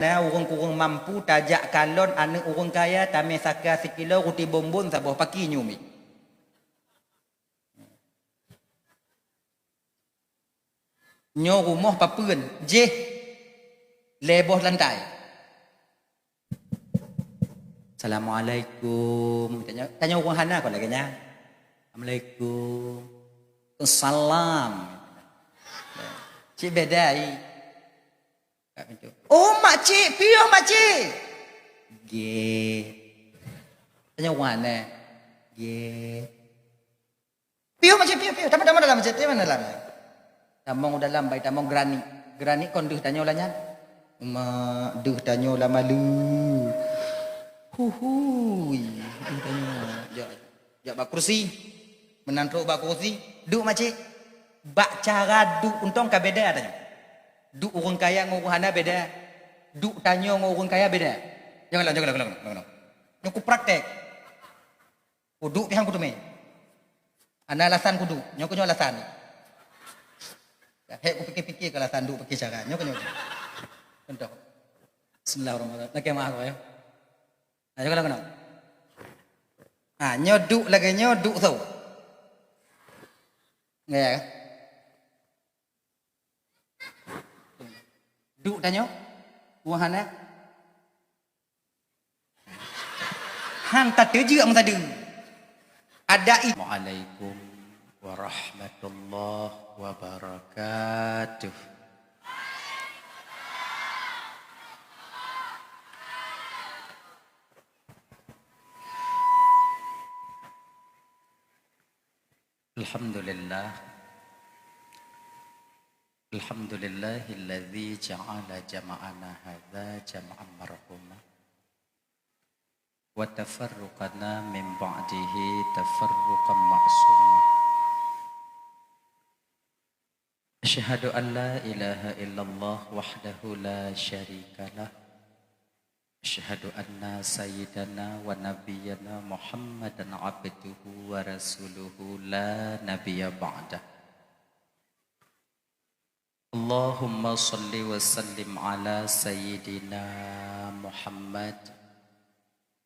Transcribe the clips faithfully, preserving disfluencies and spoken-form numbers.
Na ureuëng kureueng mampu tajak kalon aneuëk ureuëng kaya, tamé saka sikilo, ruti bonbon saboh paki nyoe mi. Nyoe rumoh papeuen, jih lhée boh lantai. Assalamualaikum. Tanyoe, tanyoe ureuëng hana kon lagée nyan. Assalamualaikum. Salam. Cit beda ai. Kat pintu. "Oh, makcik, piôh makcik." "Gét." Tanyoe ureuëng hana. "Gét." "Piôh makcik, piôh, piôh. Tamong, tamong dalam makcik, tamong dalam." Tamong dalam, bai tamong granit. Granit kon deuh tanyoe lah nyan. Mak, deuh tanyoe lah malu. Huhui, deuh tanyoe. Jak, jak bak kursi. Meunan trok bak kursi. Duek makcik. Bak cara duek untông ka beda tanyoe. Duek ureuëng kaya ngon ureuëng hana beda. Duek tanyoe ngon ureuëng kaya beda. Janganlah, janganlah, janganlah, janganlah. Nyoe ku praktek. Kuduek pih han kuteumé. Hana alasan kuduek. Nyoe keuh nyoe alasan. Hék kupikir-pikir keu alasan duek pakai cara. Nyoe keuh nyoe. Contoh. Bismillahirrahmanirrahim. Lakée meu'ah ya. Nah, nyoe kalau kenal. Ah, nyoe duek lagée nyoe duek tho. Ya. Duek tanyoe. Wahana. Han tateujeuk meusadeue. Ada i- Assalamualaikum warahmatullahi wabarakatuh. Alhamdulillah. Alhamdulillahilladzi ja'ala jama'ana hadza jama'an marhuma. Wa tafarruqana min ba'dihi tafarruqan ma'suma. Asyhadu an la ilaha illallah wahdahu la syarikalah. Asyhadu anna sayyidana wa nabiyyana Muhammadan abduhu wa rasuluhu la nabiyya ba'dah. Allahumma shalli wa sallim ala sayyidina Muhammad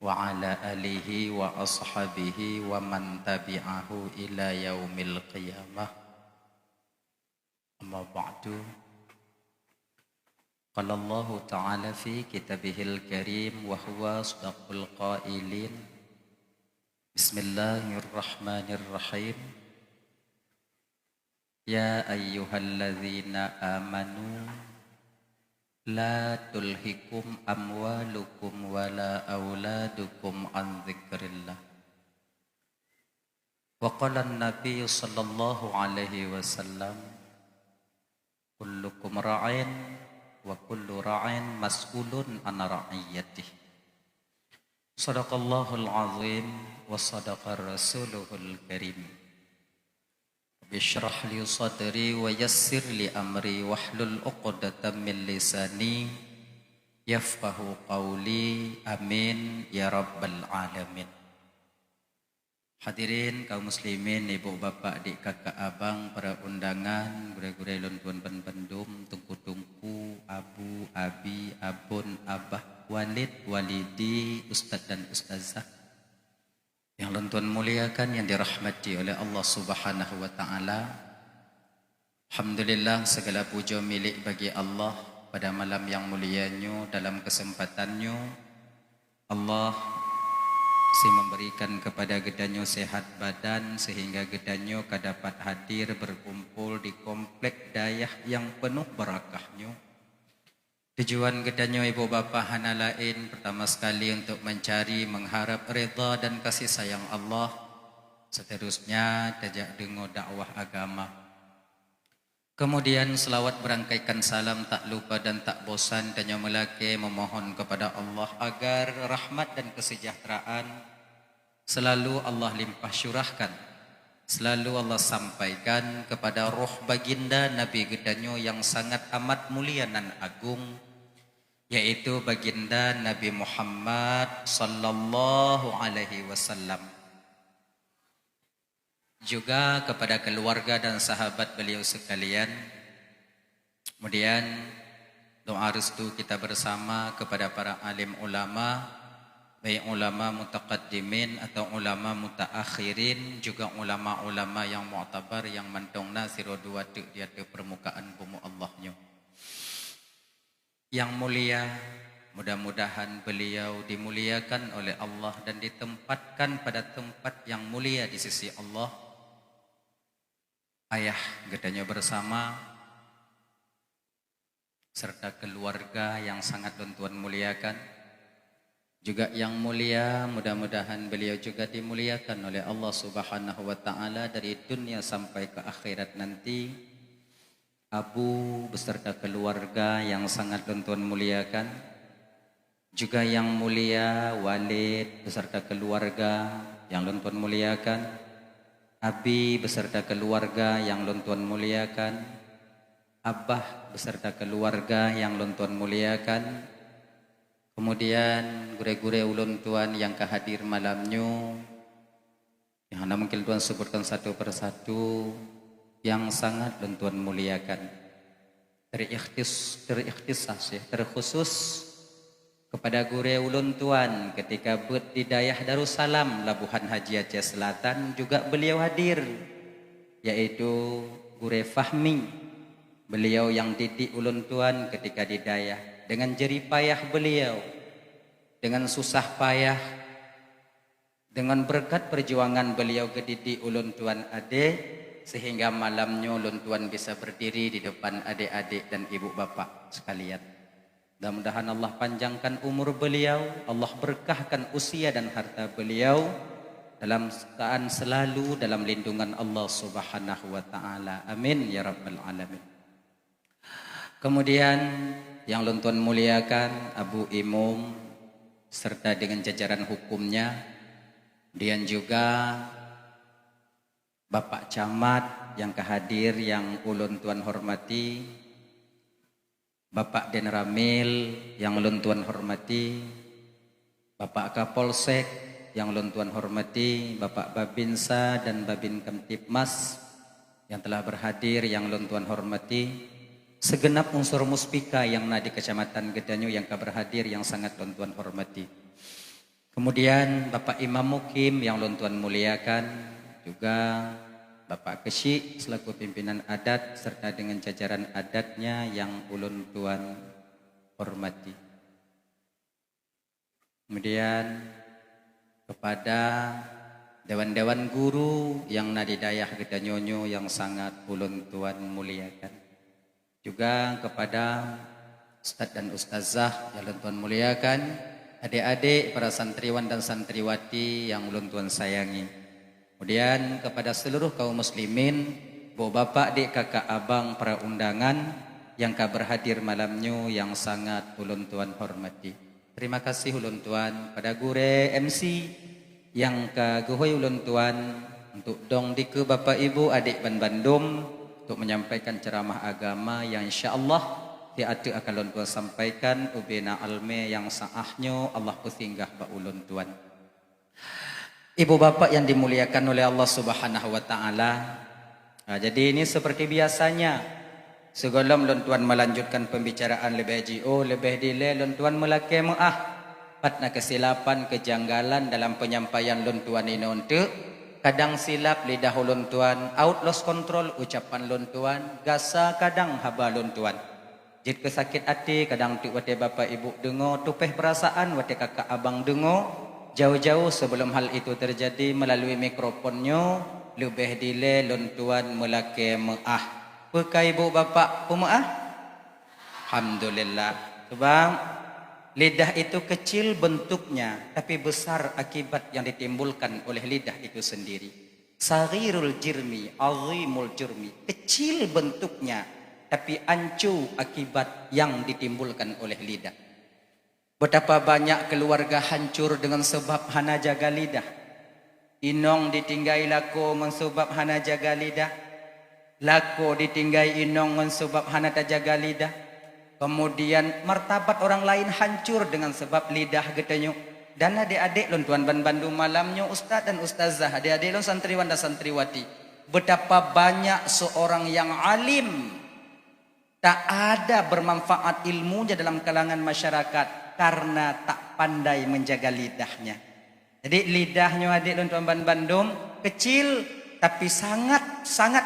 wa ala alihi wa ashabihi wa man tabi'ahu ila yaumil qiyamah. Amma ba'du. Qala Allahu ta'ala fi kitabihil karim wa huwa asdaqul qailin. Bismillahirrahmanirrahim. Ya ayyuhalladzina amanu la tulhikum amwalukum wala auladukum an dzikrillah. Wa qala Nabi sallallahu alaihi wasallam, kullukum ra'in wa kullu ra'in mas'ulun an ra'iyatih. Sadaqallahul azim wa sadaqa rasuluhul karim. Rabbi shrah li sadri wa yassir li amri wahlul uqdatam min lisani yafqahu qauli. Amin ya rabbal alamin. Hadirin kaum muslimin, ibu bapak, dik kakak abang, para undangan, gurée-gurée lôn tuan ban bandum, teungku-teungku, abu, abi, abon, abah, walid, walidi, ustaz dan ustazah yang lôn tuan muliakan, yang dirahmati oleh Allah Subhanahu wa taala. Alhamdulillah, segala puja milik bagi Allah. Pada malam yang mulia nyoe, dalam kesempatan nyoe, Allah si memberikan kepada geutanyoe sehat badan sehingga geutanyoe ka dapat hadir berkumpul di komplek dayah yang penuh barakah nyoe. Tujuan geutanyoe ibu bapak hana laén, pertama sekali untuk mencari, mengharap ridha dan kasih sayang Allah. Seterusnya, tajak deungoe dakwah agama. Kemudian, selawat berangkaikan salam tak lupa dan tak bosan tanyoe meulakée memohon kepada Allah agar rahmat dan kesejahteraan selalu Allah limpah syurahkan, selalu Allah sampaikan kepada roh baginda Nabi geutanyoe yang sangat amat mulia nan agung, yaitu baginda Nabi Muhammad sallallahu alaihi wasallam, juga kepada keluarga dan sahabat beliau sekalian. Kemudian, Doa restu kita bersama kepada para alim ulama, baik ulama mutaqaddimin atau ulama mutaakhirin, juga ulama-ulama yang mu'tabar nyang mantong na sidroe dua teuk di ateueh permukaan bumoe Allah nyoe. Yang mulia, mudah-mudahan beliau dimuliakan oleh Allah dan ditempatkan pada tempat yang mulia di sisi Allah. Ayah geutanyoe bersama, serta keluarga yang sangat lôn tuan muliakan. Juga yang mulia, mudah-mudahan beliau juga dimuliakan oleh Allah Subhanahu wa Ta'ala dari dunia sampai ke akhirat nanti. Abu beserta keluarga yang sangat lôn tuan muliakan. Juga yang mulia Walid beserta keluarga yang lôn tuan muliakan. Abi beserta keluarga yang lôn tuan muliakan. Abah beserta keluarga yang lôn tuan muliakan. Kemudian gurée-gurée ulôn tuan nyang ka hadir malam nyoe, nyang hana mungkin tuan sebutkan satu persatu, yang sangat lôn tuan muliakan. Terikhtis-, terikhtisas, ya, terkhusus kepada gurée ulôn tuan ketika beuet di dayah Darussalam, Labuhan Haji Aceh Selatan, juga beliau hadir, yaitu Gurée Fahmi. Beliau yang didik ulôn tuan ketika di dayah. Dengan jerih payah beliau, dengan susah payah, dengan berkat perjuangan beliau geudidik ulôn tuan adek, sehingga malam nyoe ulôn tuan bisa berdiri di depan adek-adek dan ibu bapak sekalian. Mudah-mudahan Allah panjangkan umur beliau, Allah berkahkan usia dan harta beliau, dalam keadaan selalu dalam lindungan Allah Subhanahu wa Ta'ala. Amin ya Rabbal Alamin. Kemudian yang lôn tuan muliakan Abu Imum serta dengan jajaran hukumnya, dan juga Bapak Camat yang ka hadir yang ulôn tuan hormati, Bapak Danramil yang ulôn tuan hormati, Bapak Kapolsek yang ulôn tuan hormati, Bapak Babinsa dan Babin Kamtibmas yang telah berhadir yang ulôn tuan hormati, segenap unsur Muspika yang na di kecamatan geutanyoe yang ka berhadir yang sangat ulôn tuan hormati. Kemudian Bapak Imam Mukim yang ulôn tuan muliakan, juga Bapak Keuchik selaku pimpinan adat serta dengan jajaran adatnya yang ulôn tuan hormati. Kemudian kepada dewan-dewan guru yang na di dayah geutanyoe nyoe yang sangat ulôn tuan muliakan. Juga kepada ustaz dan ustazah yang ulôn tuan muliakan, adik-adik, para santriwan dan santriwati yang ulôn tuan sayangi. Kemudian kepada seluruh kaum muslimin, bu bapak, dik, kakak, abang, para undangan yang ka berhadir malam nyoe yang sangat ulôn tuan hormati. Terima kasih ulôn tuan pada gurée M C nyang ka geuhôi ulôn tuan untuk dong dikeue bapak ibu adik banbandum untuk menyampaikan ceramah agama yang insya Allah di ateueh akan lôn tuan sampaikan ubena almé nyang saah nyoe Allah peusinggah bak ulôn tuan. Ibu bapak yang dimuliakan oleh Allah Subhanahu wa Ta'ala, ha, jadi ini seperti biasanya, sigohlom lôn tuan melanjutkan pembicaraan leubeh jiôh, leubeh dilée lôn tuan meulakée meuáh. Pat na keusilapan, keujanggalan dalam penyampaian lôn tuan inoe eunteuk, kadang silap lidah ulôn tuan, out lost control ucapan lôn tuan, gasa kadang haba lôn tuan. Jeuet keu sakét até kadang teuk watée bapak ibu deungoe, tupéh peurasaan watée kakak abang deungoe. Jauh-jauh sebelum hal itu terjadi, melalui mikrofon nyoe leubeh dilée lôn tuan meulakée meuáh. Peu ka ibu bapak peumeuáh? Alhamdulillah. Sebab lidah itu kecil bentuknya, tapi besar akibat yang ditimbulkan oleh lidah itu sendiri. Saghirul jirmi, azimul jurmi. Kecil bentuknya, tapi ancu akibat yang ditimbulkan oleh lidah. Betapa banyak keluarga hancur dengan sebab hana jaga lidah. Inong ditinggai lakoe ngon sebab hana jaga lidah. Lakoe ditinggai inong ngon sebab hana tajaga lidah. Kemudian martabat orang lain hancur dengan sebab lidah geutanyoe. Dan adik-adik lôn tuan banbandum malam nyoe, ustaz dan ustazah, adik-adik lôn santriwan dan santriwati, betapa banyak seorang yang alim Tak ada bermanfaat ilmunya dalam kalangan masyarakat karena tak pandai menjaga lidahnya. Jadi lidah nyoe adék lôn tuan ban bandum kecil, tapi sangat-sangat,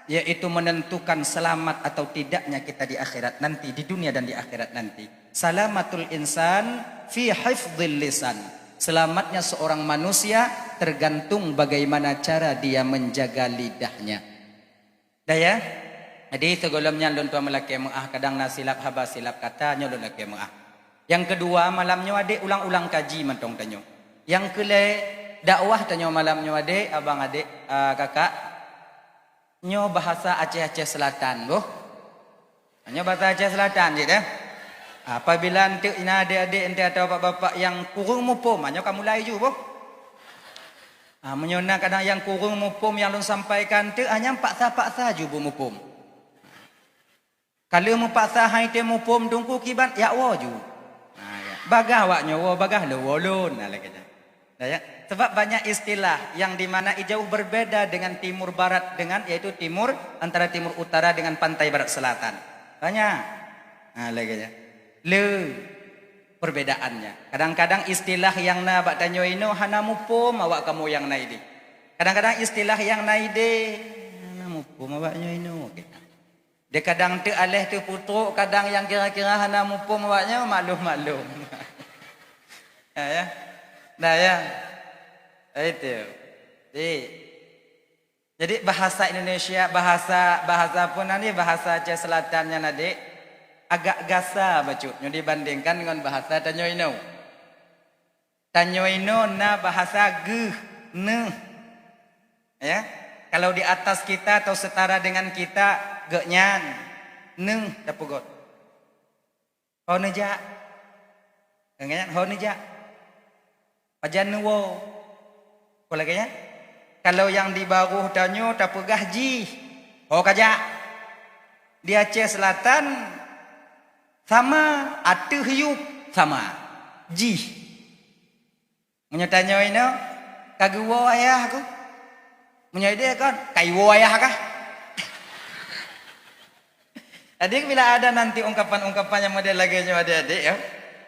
yaitu menentukan selamat atau tidaknya kita di akhirat nanti, di dunia dan di akhirat nanti. Salamatul insan fi hifdhil lisan. Selamatnya seorang manusia tergantung bagaimana cara dia menjaga lidahnya. Dah ya? Jadi sigohlom nyan lôn tuan meulakée meuáh, kadang na silap haba silap kata, nyoe lôn lakée meuáh. Nyang keudua, malam nyoe adék ulang-ulang kaji mantong tanyoe. Nyang keulhée, dakwah tanyoe malam nyoe adék, abang adék, ah, kakak. Nyoe bahasa Aceh-Aceh Selatan boh. Nyoe bahasa Aceh Selatan cit dah. Apabila enteuk na adék-adék enteuk atau bapak-bapak nyang kureueng muphom, nyoe ka mulai ju boh. Ah, meunyoe na kadang nyang kureueng muphom nyang lôn sampaikan teuk, ah, nyan paksa-paksa ju beumuphom. Ka lheueh meupaksa han item muphom teungku kiban, jak woe ju. Ah, ya. Bagaih awak nyoe woe, bagaih lôn woe lôn. Nah, lagée nyan. Nah, ya. Sebab banyak istilah yang di mana jauh berbeda dengan timur barat dengan, yaitu timur, antara timur utara dengan pantai barat selatan. Banyak. Nah, lagée nyan. Le perbedaannya. Kadang-kadang istilah nyang na bak tanyoe inoe hana muphom awak kamoe nyang na idéh. Kadang-kadang istilah nyang na idéh hana muphom awak nyoe inoe. Oke. Di kadang teuk aléh teuk putrok, kadang nyang kira-kira hana muphom awak nyoe maklum-maklum. Ya, ya. Nah, ya. Itu. Jadi, Jadi bahasa Indonesia, bahasa, bahasa pun nani, bahasa Aceh Selatan nyan adék, agak gasa bacut nyoe dibandingkan ngon bahasa tanyoe inoe. Tanyoe inoe na bahasa geuh, neuh. Ya. Kalau di atas kita atau setara dengan kita, geuh nyan, neuh tapeugot. Ho neujak? Ho neujak? Pajan neuwoe? Peue lagée nyan? Kalau nyang di barôh tanyoe tapeugah jih, ho kajak. Di Aceh Selatan sama, ateueh yup sama, jih. Meunyoe tanyoe inoe, ka geuwoe ayah ku? Meunyoe idéh kon, ka iwoe ayah kah? Jadi bila ada nanti ungkapan-ungkapan nyang model lagée nyoe adék-adék ya,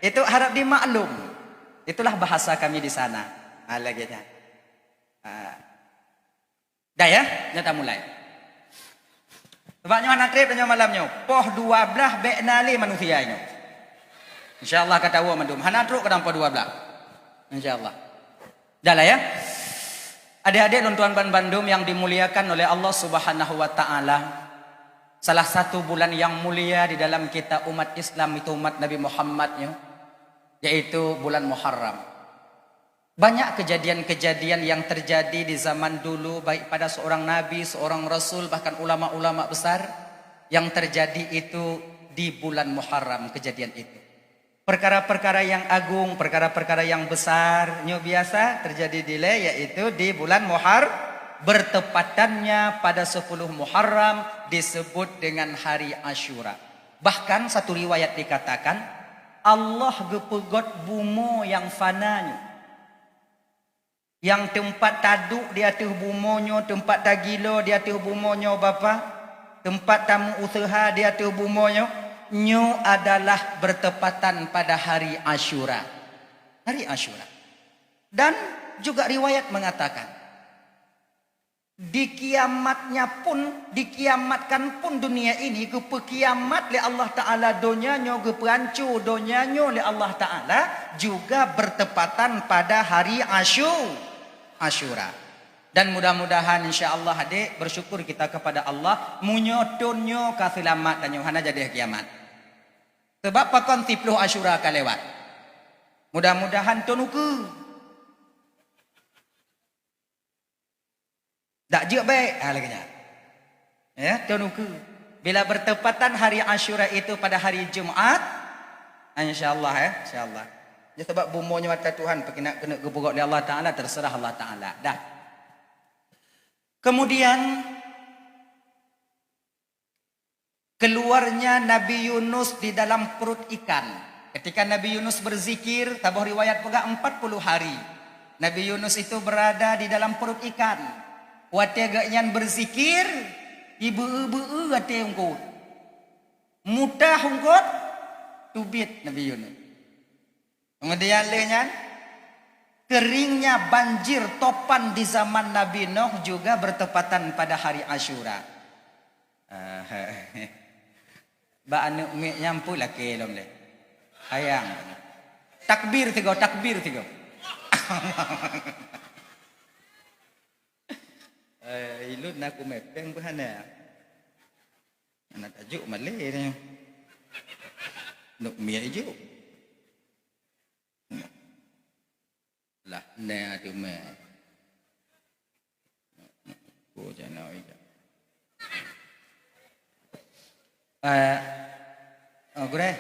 itu harap dimaklum. Itulah bahasa kami di sana. Ha, lagée nyan. Ha. Dah ya, nyoe tamulai. Sebab nyoe hana treb nyoe malam nyoe. Poh dua blaih bék na lé manusia nyoe. Insya Allah ka tawoe mandum. Hana trok kadang poh dua blaih. Insya Allah. Dah lah ya. Adik-adik lôn tuan ban bandum yang dimuliakan oleh Allah Subhanahu wa taala. Salah satu bulan yang mulia di dalam kita umat Islam itu umat Nabi Muhammad nyoe, yaitu bulan Muharram. Banyak kejadian-kejadian yang terjadi di zaman dulu, baik pada seorang nabi, seorang rasul, bahkan ulama-ulama besar, yang terjadi itu di bulan Muharram kejadian itu. Perkara-perkara yang agung, perkara-perkara yang besar, nyoe biasa terjadi dilée, yaitu di bulan Muhar-, bertepatannya pada sepuluh Muharram disebut dengan hari Asyura. Bahkan satu riwayat dikatakan, Allah geupeugot bumoe nyang fana nyoe. Nyang teumpat taduek di ateueh bumoe nyoe, teumpat tagilo di ateueh bumoe nyoe, Bapak, teumpat tameuuseuha di ateueh bumoe nyoe, nyoe adalah bertepatan pada hari Asyura. Hari Asyura. Dan juga riwayat mengatakan, di kiamatnya pun, dikiamatkan pun dunia ini, geupeukiamat lé Allah Taala donya nyoe, geupeuanco donya nyoe lé Allah Taala, juga bertepatan pada hari Asyu-, Asyura. Dan mudah-mudahan, insya Allah, adik, bersyukur kita kepada Allah, meunyoe thon nyoe ka seulamat dan nyoe hana jadi kiamat. Sebab pakon siploh Asyura ka lewat. Mudah-mudahan thon ukeue. Dak jeuet bék, ha, lagée nyan. Ya, thon ukeue. Bila bertepatan hari Asyura itu pada hari Jumat, insya Allah, ya, insya Allah. Ya, sebab bumoe nyoe ata Tuhan, peukinak keuneuk geupeugot lé Allah Taala, terserah Allah Taala. Dah. Kemudian, keluarnya Nabi Yunus di dalam perut ikan. Ketika Nabi Yunus berzikir, saboh riwayat peugah empat puluh hari. Nabi Yunus itu berada di dalam perut ikan. Watée geuhnyan berzikir, ibeu-beu até eungkôt. Muta hungkot, teubiet Nabi Yunus. Kemudian lheueh nyan, keringnya banjir topan di zaman Nabi Nuh juga bertepatan pada hari Asyura. Ah, bak aneuk miet nyan peue lakée lom lé. Hayang. Takbir sigoe, takbir sigoe. Eh, ilôn na kumé péng beuhana. Hana tajok malée nyoe. Neuk miet ijok. Lah, nè teumé. Ko jana ija. Eh, oh, gurée.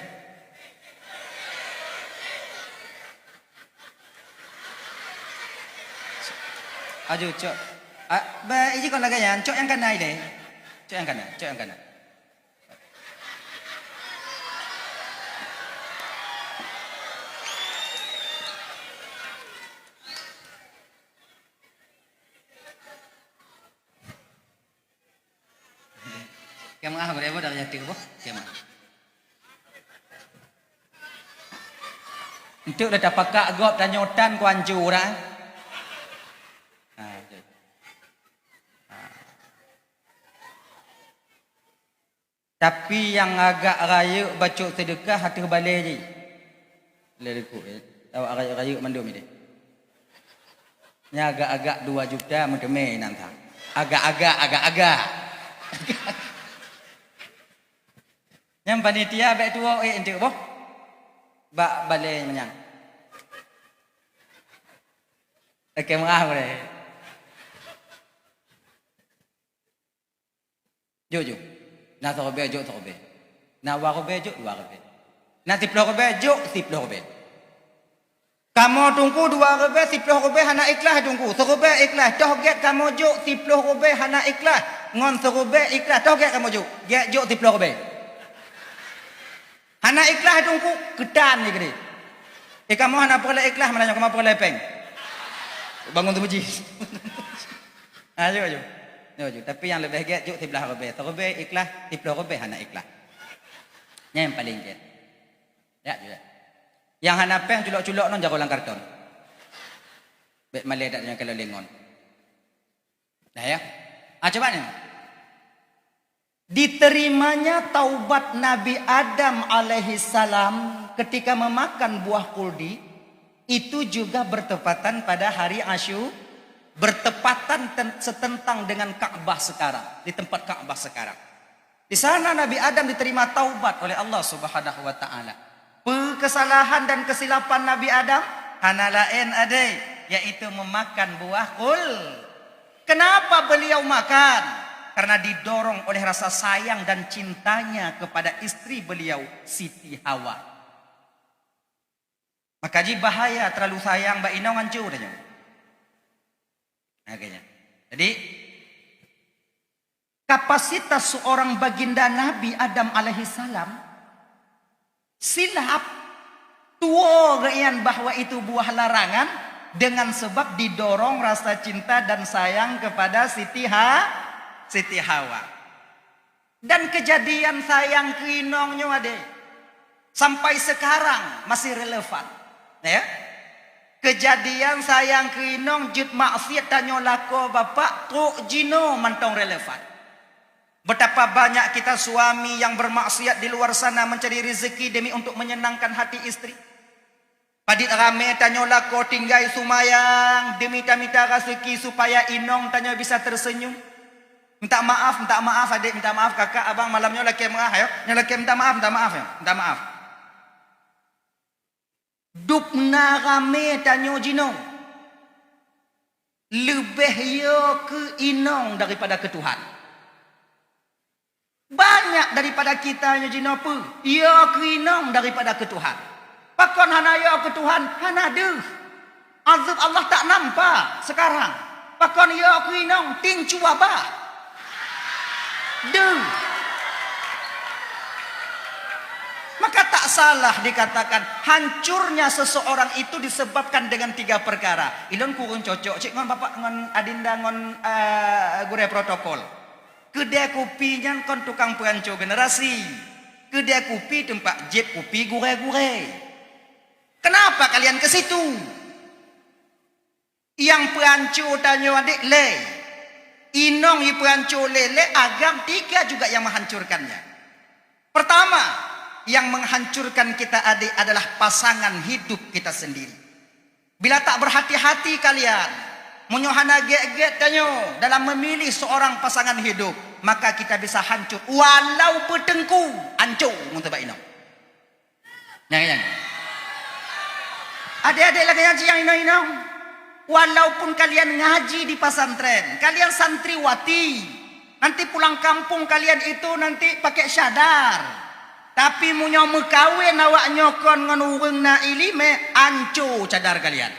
Aju, cok. Ah, ba, iji kon lagée nyan, cok nyang kana ilée. Cok nyang kana, cok nyang kana. Kiamat ah, boleh boh, dah jatuh boh. Kiamat. Entuk dah tapakak gob tanyoe tan ku hancur dah. Ha, tu. Ha. Tapi nyang agak rayeuk bacut seudeukah ateueh balée jih. Lé likot, eh. Awak rayeuk-rayeuk mandum ideh. Nya agak-agak dua juta meuteumé inan sa. Agak-agak, agak-agak. Nyang panitia bék tuwoe, eh, enteuk boh. Bak balée manyang. Oke, maaf boleh. Jok, jok. Na siribée, jok siribée. Na dua ribée, jok dua ribée. Na siploh ribée, jok siploh ribée. Kamoe teungku dua ribée, siploh ribée hana ikhlas teungku. Siribée ikhlas, toh gét kamoe jok, siploh ribée hana ikhlas. Ngon siribée ikhlas, toh gét kamoe jok. Gét jok siploh ribée. Hana ikhlas teungku, keutan jih keudeh. Eh, kamoe hana peureulée ikhlas, meunan nyoe kamoe peureulée péng. Bangun teumeuji. Ayo, ayo. Ayo, ayo. Tapi nyang leubeh gét jok siblaih ribée. Siribée ikhlas, siploh ribée hana ikhlas. Nyan nyang paleng gét. Ya, ya. Nyang hana péng culok-culok non jaroe lam karton. Bék malée dak nyoe kalau lengon. Nah ya. Ah, coba ni. Diterimanya taubat Nabi Adam alaihissalam ketika memakan buah kuldi, itu juga bertepatan pada hari Asyu-, bertepatan ten-, setentang dengan Ka'bah sekarang, di tempat Ka'bah sekarang. Di sana Nabi Adam diterima taubat oleh Allah Subhanahu wa Ta'ala. Peue keusalahan dan keusilapan Nabi Adam? Hana laén, adé, yaitu meumakan buah kul. Kenapa beliau makan? Karena didorong oleh rasa sayang dan cintanya kepada istri beliau, Siti Hawa. Maka jih bahaya terlalu sayang bak inong, hancô tanyoe. Nah, kayaknya. Jadi, kapasitas seorang baginda Nabi Adam alaihissalam silap, tuwoe geuian bahwa itu buah larangan dengan sebab didorong rasa cinta dan sayang kepada Siti Ha-, Siti Hawa. Dan keujadian sayang keu inong nyoe, adé, sampai sekarang masih relevan. Ya? Keujadian sayang keu inong jeuet maksiat tanyoe lakoe bapak trok jinoe mantong relevan. Betapa banyak kita suami yang bermaksiat di luar sana mencari rezeki demi untuk menyenangkan hati istri. Padit ramé tanyoe lakoe tinggai seumayang demi tamita raseuki supaya inong tanyoe bisa terseunyum. Minta maaf, minta maaf adék, minta maaf kakak, abang, malam nyoe lakée meurah, yo. Nyoe lakée minta maaf, minta maaf, yo. Minta maaf. Dub na ramé tanyoe jinoe leubeh yo keu inong daripada keu Tuhan. Banyak daripada kita nyoe jinoe peue? Yo keu inong daripada keu Tuhan. Pakon hana yo keu Tuhan? Hana deuh. Azeueb Allah tak nampak sekarang. Pakon yo keu inong? Ting cuba bah. Deuh. Maka tak salah dikatakan hancurnya seseorang itu disebabkan dengan tiga perkara. Ilôn kureueng cocok cit ngon bapak, ngon adinda, ngon, eh, gurée protokol. Keudée kupi nyan kon tukang peuhanco generasi. Keudè kupi teumpat jieb kupi gurèe-gurèe. Kenapa kalian ke situ? Nyang peuhanco tanyoe adék lé. Inong jipeuhanco lé, lé agam tiga juga yang menghancurkannya. Pertama, yang menghancurkan kita adék adalah pasangan hidup kita sendiri. Bila tak berhati-hati kalian, meunyoe hana gét-gét tanyoe dalam memilih seorang pasangan hidup, maka kita bisa hancur walau beuteungku, hanco ngon teuba inong. Nyang, nyang. Adék-adék lagèe nyan cit nyang inong-inong. Walaupun kalian ngaji di pesantren, kalian santriwati, nanti pulang kampung kalian itu nanti pakai cadar. Tapi meunyoe meukawen awak nyoe kon ngon ureueng na iéleumé, anco cadar kalian.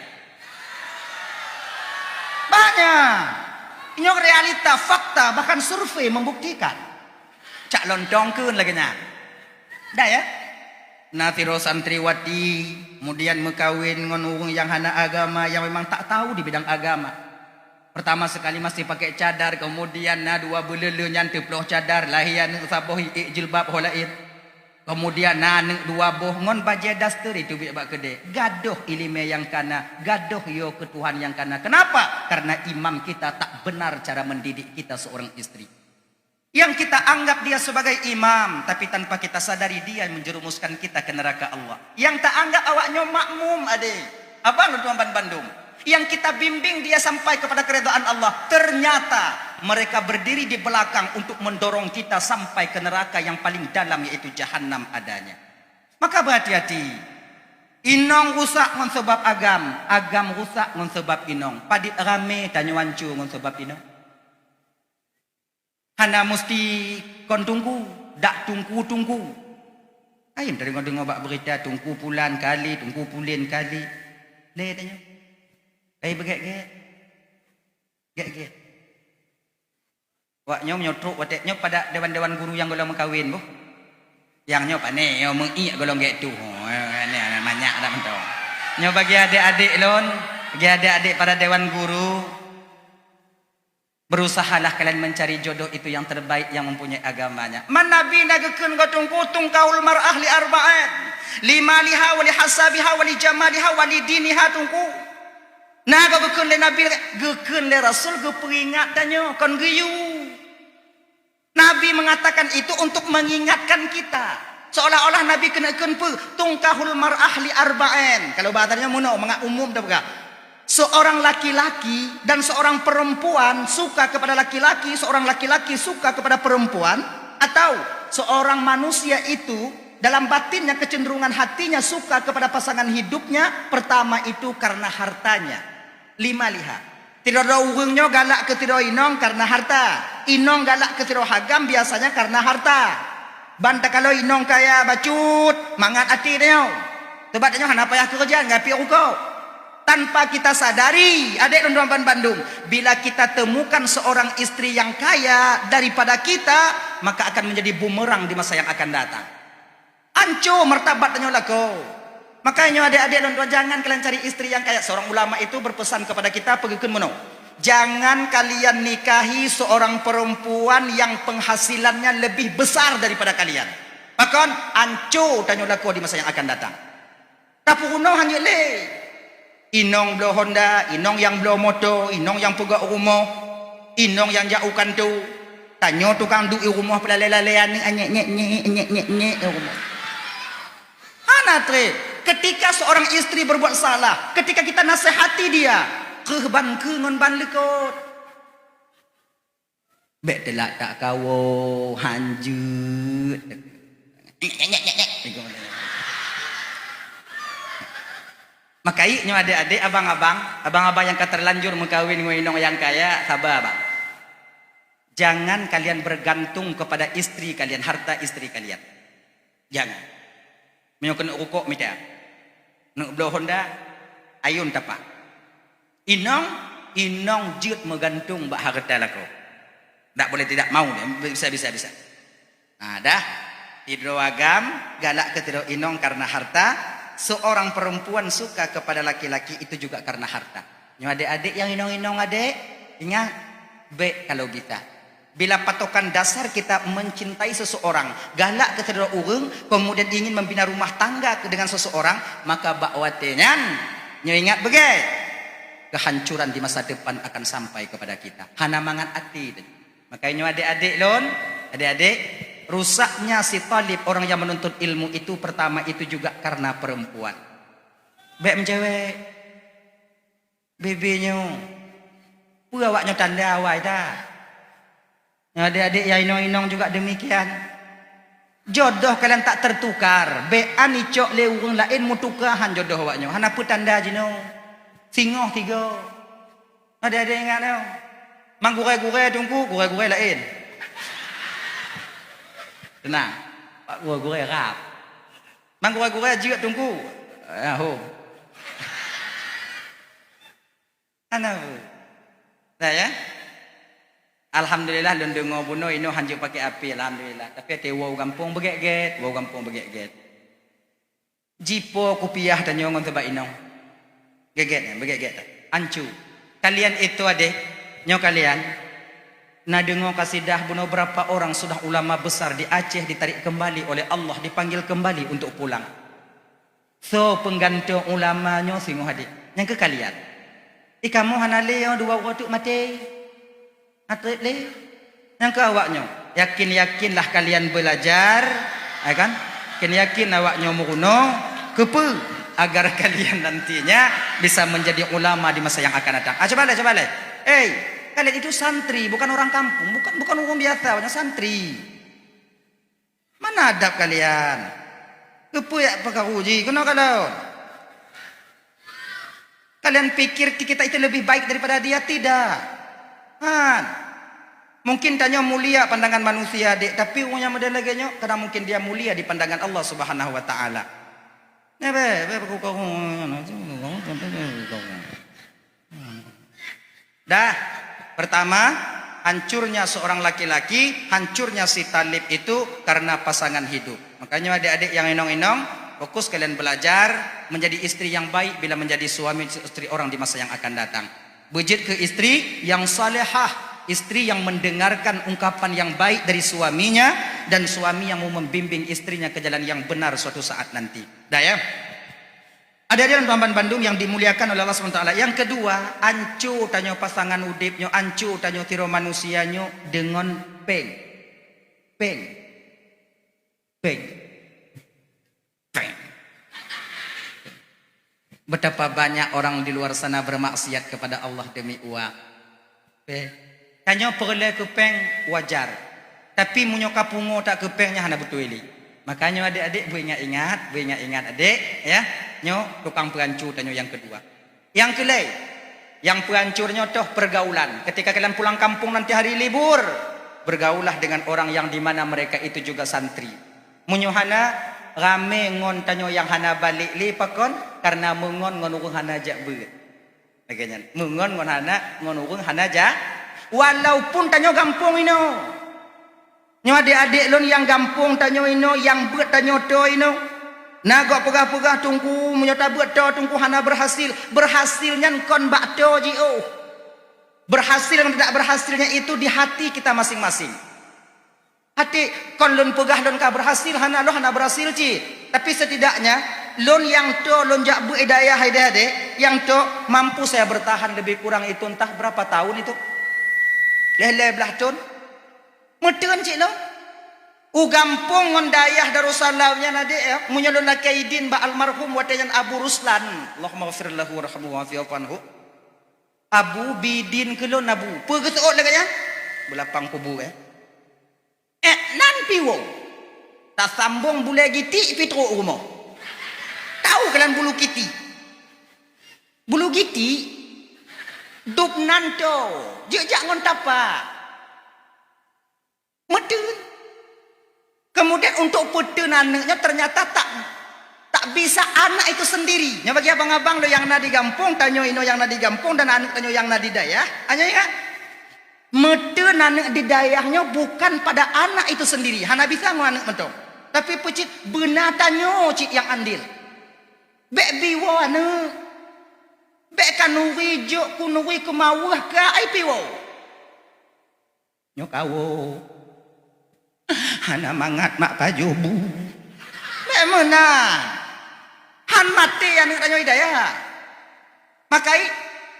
Banyak. Nyoe realita, fakta, bahkan survei membuktikan. Cak lontong kheun lagèe nyan. Dah ya? Na sidroe santriwati, kemudian meukawen ngon ureueng nyang hana agama, yang memang tak tahu di bidang agama. Pertama sekali masih pakai cadar, kemudian na dua beuleule nyan teuploh cadar, lahé aneuk saboh ék jilbab ho laén. Kemudian na aneuk dua boh ngon bajèe daster itu biek bak keudè. Gadôh iéleumé nyang kana, gadôh yo keu Tuhan nyang kana. Kenapa? Karena imam kita tak benar cara mendidik kita seorang istri. Yang kita anggap dia sebagai imam, tapi tanpa kita sadari dia menjerumuskan kita ke neraka Allah. Yang ta anggap awak nyoe makmum adék, abang lôn tuan ban bandum. Yang kita bimbing dia sampai kepada keridhaan Allah, ternyata mereka berdiri di belakang untuk mendorong kita sampai ke neraka yang paling dalam, yaitu jahanam adanya. Maka berhati-hati. Inong rusak ngon sebab agam, agam rusak ngon sebab inong. Padit ramé tanyoe hanco ngon sebab inong. Hana musti kon teungku, dak teungku-teungku. Ai tadeungoe-deungoe bak beurita teungku pulan kali, teungku pulen kali. Lé tanyoe. Ai beugét-gét. Gét-gét. Wak nyoe meunyoe trok watèe nyoe pada dewan-dewan guru nyang gohlom meukawen boh. Nyang nyoe pané nyoe meuiek gohlom gét tuh. Ho, manyak dak mantong. Nyoe bagi adék-adék lôn, bagi adék-adék para dewan guru, berusahalah kalian mencari jodoh itu yang terbaik, yang mempunyai agamanya. Man Nabi na geukheun ngon teungku, "Tunkahul mar'ah li arba'in, li maliha, wa li hasabiha, wa li jamaliha, wa li diniha," teungku. Na geukheun lé Nabi, geukheun lé Rasul, geupeuingat tanyoe, kon geuyue. Nabi mengatakan itu untuk mengingatkan kita. Seolah-olah Nabi keuneuk kheun peue, "Tunkahul mar'ah li arba'in." Kalau bahasa nyoe meunoe, mangat umum tapeugah. Seorang laki-laki dan seorang perempuan suka kepada laki-laki, seorang laki-laki suka kepada perempuan, atau seorang manusia itu dalam batinnya, kecenderungan hatinya suka kepada pasangan hidupnya, pertama itu karena hartanya. Li maliha. Sidroe ureueng nyoe galak keu sidroe inong karena harta. Inong galak keu sidroe agam biasanya karena harta. Ban takalon inong kaya bacut, mangat até tanyoe. Sabab tanyoe hana payah keureuja, ngon piep rukok. Tanpa kita sadari, adék lôn tuan ban bandum, bila kita temukan seorang istri yang kaya daripada kita, maka akan menjadi bumerang di masa yang akan datang. Anco martabat tanyoe lakoe. Makanya nyoe adék-adék lôn tuan, jangan kalian cari istri yang kaya. Seorang ulama itu berpesan kepada kita, peugah kheun meunoe, "Jangan kalian nikahi seorang perempuan yang penghasilannya lebih besar daripada kalian." Pakon? Anco tanyoe lakoe di masa yang akan datang. Tapeurunoe hana lé. Inong bloe honda, inong nyang bloe moto, inong nyang peugöt rumoh, inong nyang jak u kantô. Tanyoe tukang duek i rumoh peulalé-lalé aneuk, nyek, nyek, nyek, nyek, nyek, nyek, i rumoh. Hana trép. Ketika seorang istri berbuat salah, ketika kita nasihati dia, keuh ban keu ngon ban likot. Bèk teulak tak kawoe, hanjeuet. Makajih nyoe adék-adék, abang-abang, abang-abang nyang ka terlanjur meukawen ngon inong nyang kaya, saba, bang. Jangan kalian bergantung kepada istri kalian, harta istri kalian. Jangan. Meunyoe keuneuk rukok mita. Neuk bloe honda, ayun tapak. Inong, inong jeuet meugantung bak hareuta lakoe. Dak boleh tidak mau dia, bisa, bisa, bisa. Nah, dah. Sidroe agam galak keu sidroe inong karena harta. Seorang perempuan suka kepada laki-laki itu juga karena harta. Nyoe adék-adék nyang inong-inong adék, ingat, bèk kalau bisa. Bila patokan dasar kita mencintai seseorang, galak keu sidroe ureuëng, kemudian ingin membina rumah tangga ke-, dengan seseorang, maka bak watée nyan, nyoe ingat beugée, kehancuran di masa depan akan sampai kepada kita. Hana mangat até tadi. Makanya nyoe adék-adék lôn, adék-adék, rusaknya si talib, orang yang menuntut ilmu itu pertama itu juga karena perempuan. Bék meucewek. Bebe nyoe. Peue awak nyoe tanda awai dah. Nyoe adék-adék nyang inong-inong juga demikian. Jodoh kalian tak tertukar. Bék an icok lé ureuëng laén meutukahan jodoh awak nyoe. Hana peue tanda jinoe. Singoh tiga. Adék-adék ingat nyoe. Mang gurée-gurée teungku, gurée-gurée laén. Tenang. Pak gurée-gurée rab. Mang gurée-gurée jeuet teungku. Ah, ho. Hana peue. Dah ya? Alhamdulillah lôn deungoe bunoe inoe hanjeuet pakai api, alhamdulillah. Tapi até woe gampông beugét-gét, woe gampông beugét-gét. Jipo kupiah tanyoe ngon sabab inong. Gét-gét nyan, beugét-gét. Ancu. Kalian itu adék, nyoe kalian. Na deungoe kasidah bunoe berapa orang sudah ulama besar di Aceh ditarik kembali oleh Allah, dipanggil kembali untuk pulang. Soe peunggantoe ulama nyoe singoh adék? Nyang keu kalian. Di kamoe hana lé nyoe dua uroe teuk maté. Hana treb lé. Nyang keu awak nyoe, yakin-yakinlah kalian belajar, ya kan? Yakin-yakin awak nyoe meurunoe, keupeue? Agar kalian nantinya bisa menjadi ulama di masa yang akan datang. Ah, coba lé, coba lé. Hei, kalian itu santri, bukan orang kampung, bukan, bukan ureuëng biasa, awak nyoe santri. Mana adab kalian? Keupeue jak peukaru jih keunoe ka lôn? Kalian pikir kita itu lebih baik daripada dia? Tidak. Han. Mungkin tanyoe mulia pandangan manusia, dek, tapi ureuëng nyang model lagée nyoe, kadang mungkin dia mulia di pandangan Allah Subhanahu wa Taala. Nah, bé, bé, peukaru-karu. Dah, pertama, hancurnya seorang laki-laki, hancurnya si talib itu karena pasangan hidup. Makanya adik-adik yang inong-inong, fokus kalian belajar menjadi istri yang baik bila menjadi suami istri orang di masa yang akan datang. Beujeuet keu istri yang salehah, istri yang mendengarkan ungkapan yang baik dari suaminya dan suami yang mau membimbing istrinya ke jalan yang benar suatu saat nanti. Dah ya? Adik-adik dan tuan-tuan bandum yang dimuliakan oleh Allah Subhanahu wa Taala. Yang kedua, anco tanyoe pasangan udeb nyoe, anco tanyoe sidroe manusia nyoe deungon péng. Péng. Péng. Péng. Betapa banyak orang di luar sana bermaksiat kepada Allah demi uang. Péng. Tanyoe peureulée keu péng wajar. Tapi meunyoe ka pungo that keu péng nyan hana beutôi lé. Makanya adik-adik beuingat-ingat, beuingat-ingat adik, ya. Nyoe tukang peurancu tanyoe yang kedua. Yang keulai, yang peurancu nyoe toh pergaulan. Ketika kalian pulang kampung nanti hari libur, bergaullah dengan orang yang di mana mereka itu juga santri. Meunyoe hana, ramé ngon tanyoe nyang hana balek lé pakon, karena meungon ngon ureuëng hana jak beuet. Lagée nyan, meungon ngon hana, ngon ureuëng hana ja-, walaupun tanyoe gampông inoe. Nyoe adik-adik lôn nyang gampông tanyoe inoe, nyang beuet tanyoe toe inoe. Na gob peugah-peugah teungku, meunyoe tabeuet toe teungku hana berhasil. Berhasil nyan kon bak toe jiôh. Berhasil dan tidak berhasilnya itu di hati kita masing-masing. Até kon lôn peugah lôn ka berhasil, hana lôn hana berhasil cit. Tapi setidaknya, lôn nyang toe lôn jak beuet dayah hai deh-deh, nyang toe mampu saya bertahan lebih kurang itu entah berapa tahun itu. Lhée-lhée blaih thon. Meuteun cit lôn. U gampông ngon dayah Darussalam nyan adik ya, meunyoe lôn lakée idin bak almarhum watée nyan Abu Ruslan. Allahumma ghafir lahu warhamhu wa'afi'anhu. Abu bidin keu lôn Abu. Peue geuseuôt lagée nyan? Beulapang kubu eh. Ék nan pi woe. Tasambong bulée giti pi trok rumoh. Tahu kalian bulu giti? Bulu giti dub nan toe, jeuet jak ngon tapa. Meuteun. Kemudian untuk peuteun aneuk nyoe ternyata tak, tak bisa anak itu sendiri. Nyoe bagi abang-abang lôn nyang na di gampông, tanyoe inoe nyang na di gampông dan aneuk tanyoe nyang na di dayah. Nyoe ingat. Meuteun aneuk di dayah nyoe bukan pada anak itu sendiri, hana bisa ngon aneuk mantong. Tapi peucit beuna tanyoe cit nyang andil. Bék biwoe aneuk. Bék kanuri jok kunuri keumaweuh ka ai piwoe. Nyoe kawo. Hana mangat mak pajoh bu. Bèk meunan. Han maté aneuk tanyoe hidayah. Makai,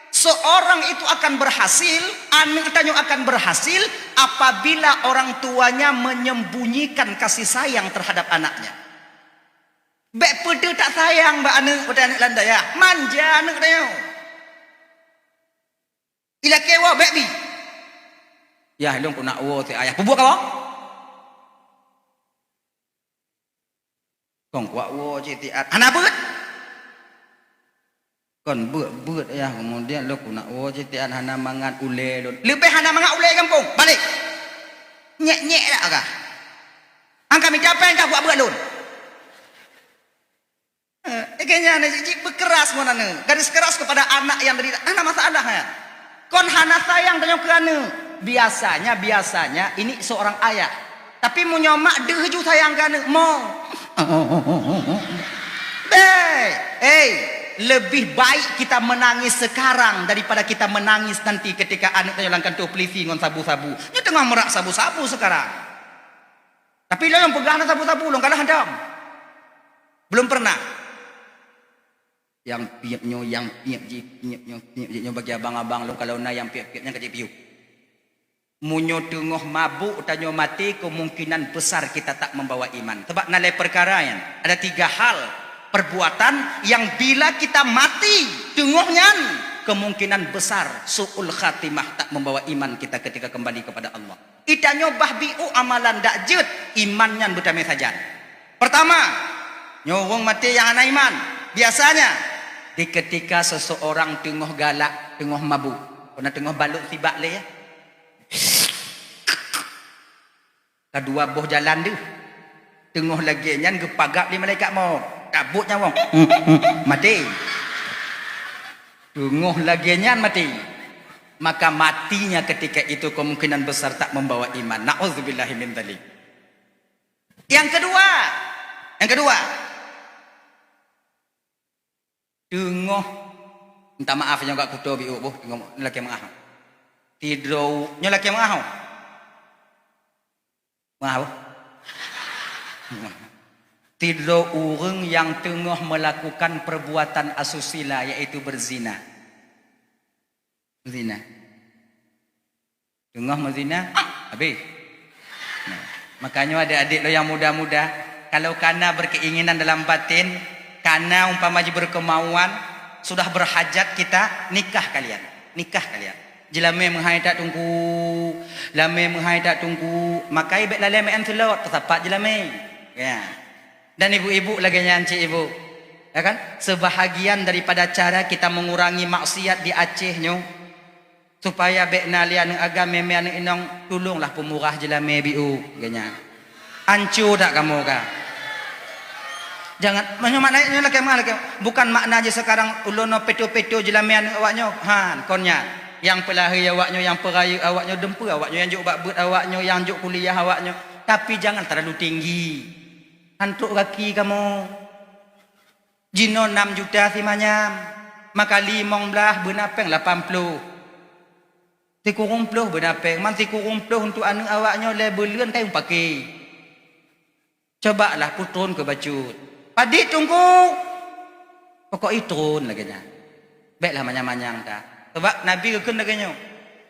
seorang itu akan berhasil, aneuk tanyoe akan berhasil apabila orang tuanya menyembunyikan kasih sayang terhadap anaknya. Bèk peudeuh that sayang bak aneuk, watèe aneuk lam dayah. Manja aneuk tanyoe. Ilakèe woe bèk bi. Yah, lôn keuneuk woe si ayah. Peubuet kawoe? Kon kuat woe cit tiat. Hana beuet. Kon beuet-beuet yah, kemudian lôn keuneuk woe cit tiat hana mangat ulèe lôn. Leubeh hana mangat ulèe gampông. Balek. Nyèk-nyèk dak kah? Angka mita péng kah buat beuet lôn. Eh, kayaknya aneuk jih beukeras ngon aneuk. Garis keras kepada anak yang derita. Hana masalah ya. Kon hana sayang tanyoe keu aneuk. Biasanya, biasanya ini seorang ayah. Tapi meunyoe mak deuh ju sayang keu aneuk, mo. Bèk. Hei, lebih baik kita menangis sekarang daripada kita menangis nanti ketika aneuk tanyoe lam kantô polisi ngon sabu-sabu. Nyoe teungoh meurak sabu-sabu sekarang. Tapi lôn peugah na sabu-sabu lôn kalah hantom. Belum pernah. Nyang piep nyoe, nyang piep jih, piep nyoe, piep jih nyoe bagi abang-abang lôn, kalau na nyang piep-piep nyan ka jipiôh. Meunyoe teungoh mabuk tanyoe maté, kemungkinan besar kita tak membawa iman. Sebab na lhèe peukara nyan. Ada tiga hal perbuatan yang bila kita mati teungoh nyan, kemungkinan besar su'ul khatimah, tak membawa iman kita ketika kembali kepada Allah. Geutanyoe bah biôh amalan dak jeuet, iman nyan beutamé sajan. Pertama, nyoe ureueng maté nyang hana iman. Biasanya, di ketika seseorang teungoh galak, teungoh mabuk, kon na teungoh balot sibak lé, ya. Ka dua boh jalan deuh. Teungoh lagèe nyan geupagab lé malaikat maut. Cabot nyawöng. Maté. Teungoh lagèe nyan maté. Maka matinya ketika itu kemungkinan besar tak membawa iman. Na'udzubillahi min dzalik. Yang kedua, yang kedua, teungoh, minta maaf nyoe gak kuto biôh boh, teungoh lakèe meu'ah. Sidroe, nyoe lakèe meu'ah. Meu'ah boh. Sidroe ureueng nyang teungoh melakukan perbuatan asusila, yaitu berzina. Zina. Teungoh meuzina, habéh. Nah, makanya adik-adik lo nyang muda-muda, kalau kana berkeinginan dalam batin, kana umpama ji berkemauan, sudah berhajat kita, nikah kalian. Nikah kalian. Jilamé meuhai that teungku, lamé meuhai that teungku, makai bèk lalé meu'en seulot, teusapat jilamé. Ya. Dan ibu-ibu lagèe nyan cit ibu. Ya kan? Sebahagian daripada cara kita mengurangi maksiat di Aceh nyoe, supaya bèk na lé aneuk agam mé-mé aneuk inong, tulonglah peumurah jilamé biôh, geuh nyan. Anco that kamoe ka. Jangan, meunyoe makna nyoe lakèe meu'ah, lakèe. Bukan makna jih sekarang ulôn nyoe peto-peto jilamé aneuk awak nyoe. Han, kon nyan. Nyang peulahé awak nyoe, nyang peurayeuk awak nyoe, dumpeue awak nyoe, nyang jok bak beuet awak nyoe, nyang jok kuliah awak nyoe. Tapi jangan terlalu tinggi. Han trok gaki kamoe. Jinoe nam juta simanyam, maka limong blaih beuna péng lapan ploh. Sikureueng ploh beuna péng, man sikureueng ploh untuk aneuk awak nyoe lhèe buleuen ka meupaké. Cobalah putron keu bacut. Padit teungku. Pokok itron lagèe nyan. Bèklah manyang-manyang that. Sebab Nabi geukheun lagèe nyoe,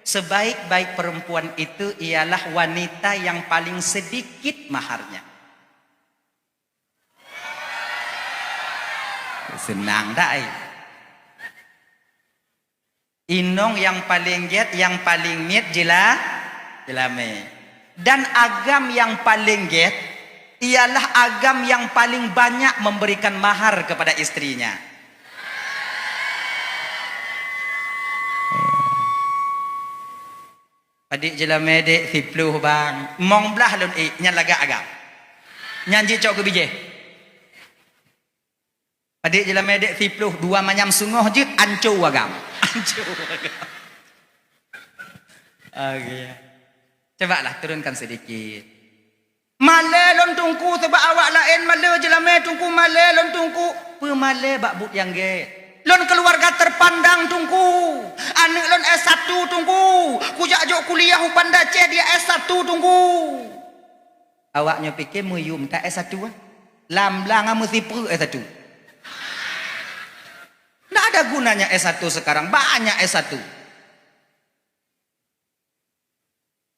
"Sebaik-baik perempuan itu ialah wanita yang paling sedikit maharnya." Seunang that, ai. Inong nyang paleng gèt, nyang paleng miet jila-, jilamé. Dan agam nyang paleng gèt ialah agam nyang paleng banyak memberikan mahar kepada istrinya. Padit jilamé dek? Siploh bang. Mong blah lôn ék, nyan lagak agam. Nyan jicok keu bijéh. Padit jilamé dek? Siploh, dua manyam seungoh jeuet, anco agam. Anco agam. Oke. Cobalah turunkan sedikit. Malèe lôn teungku, sabab awak laén malèe jilamé teungku, malèe lôn teungku. Peumalèe bak buet nyang gèt. Lôn keuluwarga terpandang, Teungku. Aneuk lôn S satu, Teungku. Kujak jok kuliah u Banda Aceh, dia S satu, Teungku. Awak nyoe pike meuyum that S satu, ah. Lam blang ah meusipreuk S satu. Ndak ada gunanya S satu sekarang, banyak S satu.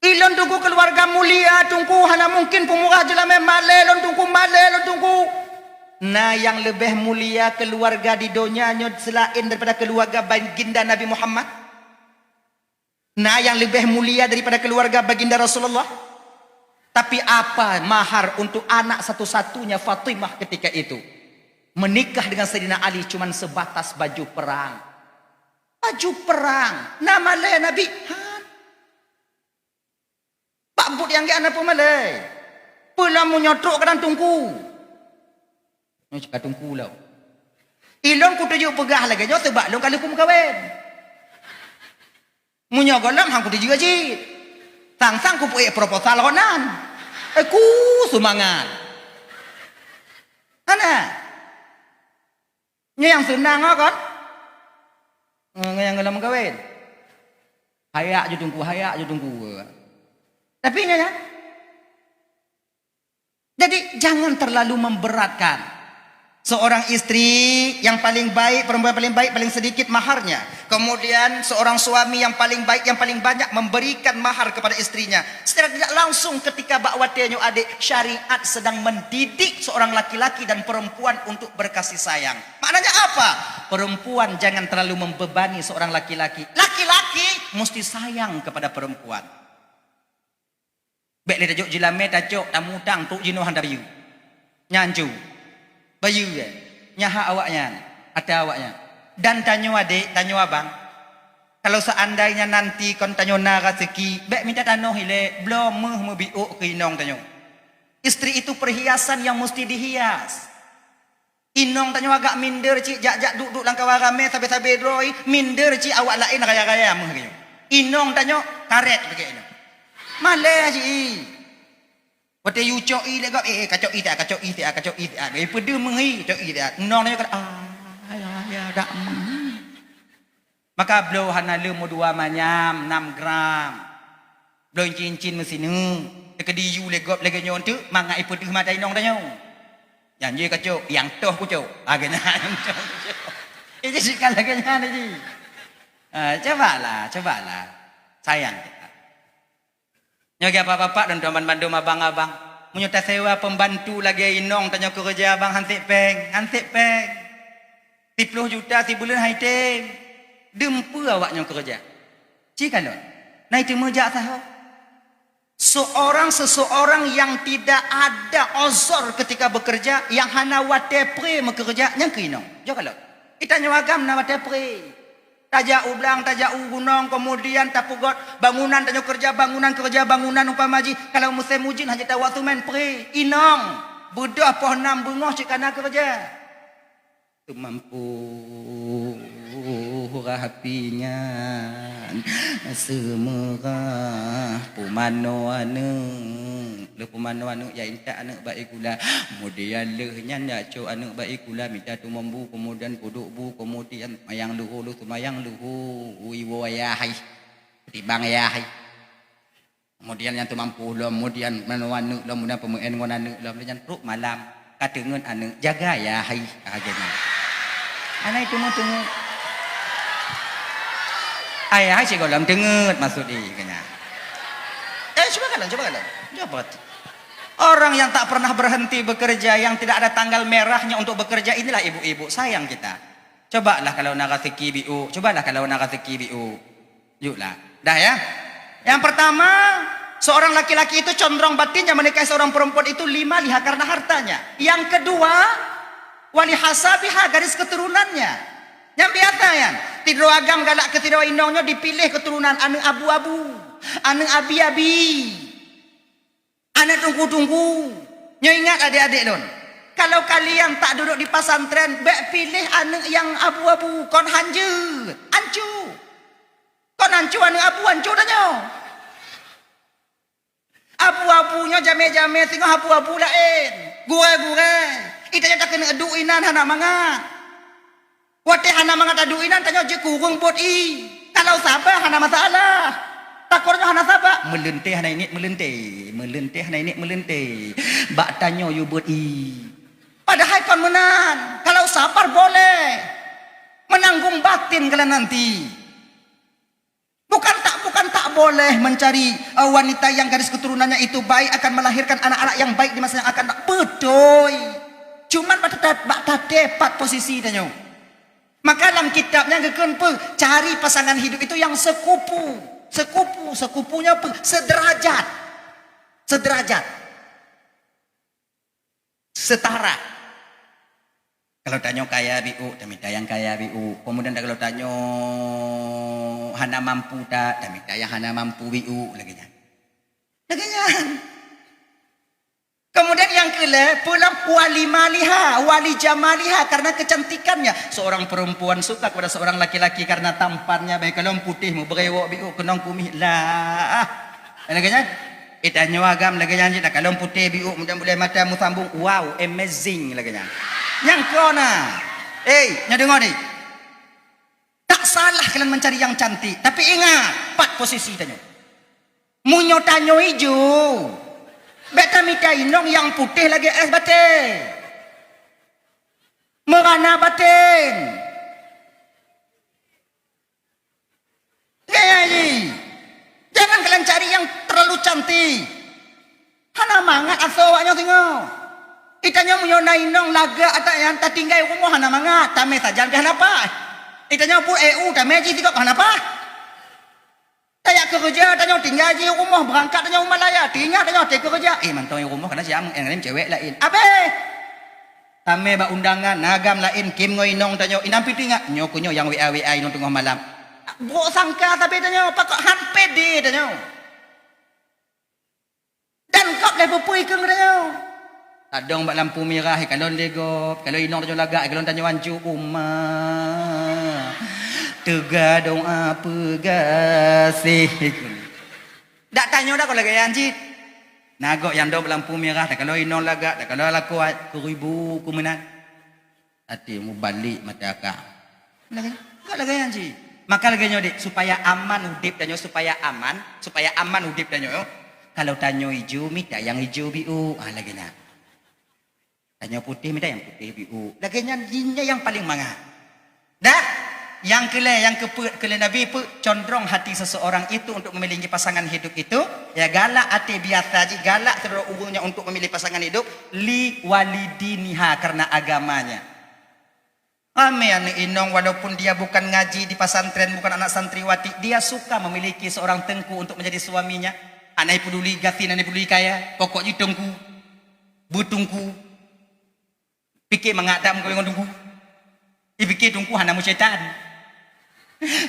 Ilôn Teungku keuluwarga mulia, Teungku, hana mungken peumurah jeulamé malée lôn, Teungku, malée lôn, Teungku. Na nyang leubeh mulia keuluwarga di donya nyoe seulaén daripada keuluwarga Baginda Nabi Muhammad? Na nyang leubeh mulia daripada keuluwarga Baginda Rasulullah? Tapi apa mahar untuk anak satu-satunya Fatimah ketika itu? Menikah dengan Saidina Ali cuman sebatas baju perang. Baju perang. Na malée Nabi? Han. Bak buet nyang gét hana peumalée. Peue lom meunyoe trok kadang Teungku. Nyoe cit ka Teungku lom. Ilôn kuteujeuet peugah lagée nyoe sebab lôn ka lheueh kumeukawen. Meunyoe gohlom han kuteujeuet cit. Sang-sang kupeuék proposal lom nan. Eh, ku seumangat. Hana. Nyoe nyang seunang kon? Ngon nyang gohlom meukawen. Hayak ju Teungku, hayak ju Teungku. Tapi nyoe nyan. Jadi, jangan terlalu memberatkan. Seorang istri yang paling baik, perempuan paling baik, paling sedikit maharnya. Kemudian, seorang suami yang paling baik, yang paling banyak memberikan mahar kepada istrinya. Secara tidak langsung ketika bak watée nyoe adek, syariat sedang mendidik seorang laki-laki dan perempuan untuk berkasih sayang. Maknanya apa? Perempuan jangan terlalu membebani seorang laki-laki. Laki-laki mesti sayang kepada perempuan. Bék lé tajok jeulamé tacok tamutang trok jinoe hana bayeue. Nyan cu. Bayeue, eh. Nyan hak awaknyan, ata awaknyan. Dan tanyoe adek, tanyoe abang, kalau seandainya nanti kon tanyoe na raseuki, bék mita tanoh ilée, bloe meuh meubiôk keu inong tanyoe. Istri itu perhiasan yang mesti dihias. Inong tanyoe agak minder cit, jak-jak duek-duek lam kawan ramé, sabe-sabe droe, minder cit awak laén raya-raya meuh geunyoe. Inong tanyoe karet lagée nyoe. Malée cit. Watée yue cok ié lé gob, eh, eh, kacok ié siat, kacok ié siat, kacok ié siat. Eh, peudeuh meuhi, cok ié siat. Inong tanyoe kan, ah, ya, ya, dak meuh. Maka bloe hana lé meudua manyam, nam gram. Bloe incin-incin meusineuk, teukeudi yue lé gob lagée nyoe teuk, mangat ipeudeuh mata inong tanyoe. Nyang jih kacok, nyang toh kucok. Ah, lagée nyan, nyang toh kucok. Itu sih kan lagée nyan ji. Ah, cobalah, cobalah. Sayang kita. Nyoe geuh bapak-bapak dan tuan bandum abang-abang. Meunyoe tasewa pembantu lagée inong tanyoe keureuja abang, han sép péng, han sép péng. Siploh juta sibuleuen han item. Dum peue awak nyoe keureuja? Ci kalon. Na iteumé jak saho. Seorang seseorang yang tidak ada uzur ketika bekerja, yang hana watée pré meukeureuja, nyang keu inong. Jok kalon. Ita nyoe agam na watée pré. Tajak u blang, tajak u gunong, kemudian tapeugöt bangunan, tanyoe keureuja bangunan, keureuja bangunan umpama jih. Kalau musém ujeuen hana tawoe seumén pré. Inong, beudôh poh nam beungoh cit kana keureuja. Teumampu urah api nyan, seumeurah pumanoe aneuk. Lheueh pumanoe aneuk, ya intat aneuk bak ie gula. Kemudian lheueh nyan ya cok aneuk bak ie gula, mita teumambu, kemudian peuduek bu, kemudian mayang luho, lheueh seumayang luho, iwoe ayah hai. Tibang ayah hai. Kemudian nyang teumampu lom, kemudian manoe aneuk lom, kemudian peumeu'en ngon aneuk lom, nyan trok malam, ka teungeut aneuk, jaga ya hai, ha, geuh nyan. Aneuk teungeut-teungeut. Ayah hai sigohlom teungeut, maksud jih, geuh nyan. Eh, cuba kalon, cuba kalon. Cuba perhati. Orang yang tak pernah berhenti bekerja, yang tidak ada tanggal merahnya untuk bekerja, inilah ibu-ibu, sayang kita. Cobalah kalau na raseuki biôk, cobalah kalau na raseuki biôk. Yuklah. Dah ya. Yang pertama, seorang laki-laki itu condong batinnya menikahi seorang perempuan itu lima liha karena hartanya. Yang kedua, wali hasabiha, garis keturunannya. Nyang biasa nyan, sidroe agam galak keu sidroe inong nyoe dipilih keturunan aneuk abu-abu, aneuk abi-abi. Aneuk teungku-teungku, nyoe ingat adék-adék lôn, kalau kalian tak duduk di pesantren, bék piléh aneuk nyang abu-abu, kon hanjeuet, ancu. Kon ancu aneuk abu, ancu tanyoe. Abu-abu nyoe jamé-jamé singoh abu-abu laén, gurée-gurée. Ita nyoe takeuneuk duek inan hana mangat. Watée hana mangat taduek inan, tanyoe jeuet keu ureuëng beuet ié. Kalau saba hana masalah. Takot nyoe hana saba, meuleunteh hana inék meuleunteh, meuleunteh hana inék meuleunteh. Bak tanyoe yue beuet ié. Padahai kon meunan, kalau sabar boleh. Menanggung batin kalian nanti. Bukan tak, bukan tak boleh mencari, eh, wanita yang garis keturunannya itu baik, akan melahirkan anak-anak yang baik di masa yang akan datang. Beutôi. Cuman bak tata-, bak tatepat posisi tanyoe. Maka lam kitab nyan geukheun peue? Cari pasangan hidup itu yang sekupu. Sekupu, sekupunya peue? Sederajat. Sederajat. Setara. Kalau tanyoe kaya biuk, tamita nyang kaya biuk. Kemudian kalau tanyoe hana mampu that, tamita nyang hana mampu biuk, lagée nyan. Lagée nyan. Kemudian yang keulhée, pulang wali maliha, wali jamaliha, karena kecantikannya. Seorang perempuan suka kepada seorang laki-laki karena tampannya, baik kalon putéh, meubrewok biuk, keunong kumieng, lah. Lagée nyan. Eh, tanyoe agam lagée nyan cit, takalon putéh biuk, mudah bulée mata meusambong, wow, amazing lagée nyan. Nyang kona. Eh, nyoe deungoe ni. Tak salah kalian mencari yang cantik, tapi ingat, pat posisi tanyoe. Meunyoe tanyoe ijo, bék tamita inong nyang putéh lagée es batée. Meurana baten. Gaya jih. Jangan kalian cari yang terlalu cantik. Hana mangat asoe awak nyoe singoh. Itanyoe meunyoe na inong lagak ata nyang tatinggai rumoh hana mangat, tamé sajan pih hana paih. Itanyoe buet E U tamé jih sigop hana paih. Tajak keureuja tanyoe tinggai jih rumoh, beurangkat tanyoe u Malaya, tinggai tanyoe até keureuja. Eh, mantong rumoh kana siam, nyang laén cewek laén. Abéh! Tamé bak undangan, na agam laén, kim ngon inong tanyoe, inan pih teuingat, nyoe keuh nyoe nyang W A W A inong teungoh malam. Brok sangka sabe tanyoe, pakon han pede tanyoe. Dan kop lé peupui keu tanyoe. Tadong bak lampu mirah, kalon lé gob, kalon inong tanyoe lagak, kalon tanyoe ancu, uma. Teuga doa peugaséh. Dak tanyoe dak kon lagée nyan cit. Na gob nyang dong bak lampu mirah, takalon inong lagak, takalon lakoe, keuribu keu meunan. Até mubalek mata ka. Lagée, ka lagée nyan cit. Maka lagée nyoe dek, supaya aman udeb tanyoe, supaya aman, supaya aman udeb tanyoe. Kalau tanyoe ijo, mita nyang ijo biuk. Ah, lagée nyan. Tanyoe putéh, mita nyang putéh biuk. Lagée nyan, jih nyan nyang paleng mangat. Dah, nyang keulhée, nyang keupeuet, keu lé Nabi peue, condrong hati seseorang itu untuk memilih pasangan hidup itu, ya, galak até biasa jih, galak sidroe ureuëng nyan untuk memilih pasangan hidup, li walidiniha, karena agamanya. Ramé aneuk inong, walaupun dia bukan ngaji di pesantren, bukan anak santriwati, dia suka memiliki seorang teungku untuk menjadi suaminya. Hana peduli gasien, hana peduli kaya, pokok jih teungku. Beuteungku. Pike mangat that meukawen ngon teungku. Ipike teungku hana meusyaitan.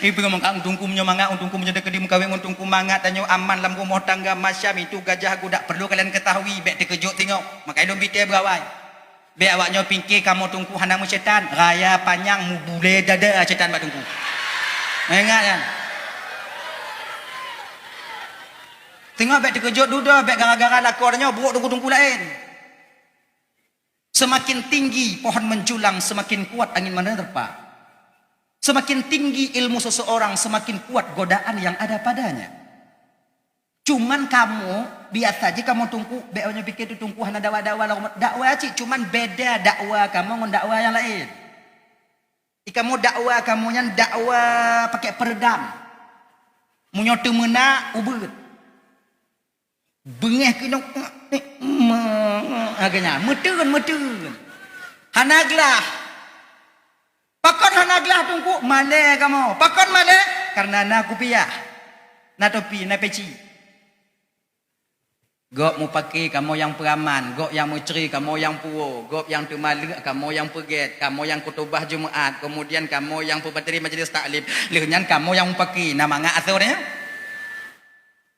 Ipike mangat teungku meunyoe mangat, teungku meunyoe teukeudi meukawen ngon teungku mangat, tanyoe aman lam rumoh tangga, macam itu gajah gudak, perlu kalian ketahui, bék teukeujot singoh. Makajih lôn bite beurawai. Bék awak nyoe pike kamoe teungku hana meusyaitan, raya panyang mubulée dada syaitan bak teungku. Ingat nyan. Singoh bék teukeujot dudoe, bék gara-gara lakoe tanyoe brok teungku-teungku laén. Semakin tinggi pohon menjulang, semakin kuat angin menerpa. Semakin tinggi ilmu seseorang, semakin kuat godaan yang ada padanya. Cuman kamoe, biasa jih kamoe teungku, bék awak nyoe pike teungku hana dakwa-dakwa lom. Dakwa cit, cuman beda dakwa kamoe ngon dakwa nyang laén. Di kamoe dakwa kamoe nyan dakwa pakai peredam. Meunyoe teumeunak, ubeuet. Beungéh keunoe, lagée nyan, meuteun, meuteun. Hana glah. Pakon hana glah teungku? Malée kamoe. Pakon malée? Karena na kupiah, na topi, na peci. Gob mupake, kamoe nyang peuraman, gob nyang meucre, kamoe nyang puwoe, gob nyang teumaleuek, kamoe nyang peugét, kamoe nyang khutubah Jumaat, kemudian kamoe nyang peubateri majelis taklim. Lheueh nyan kamoe nyang mupake, na mangat asoe nyan.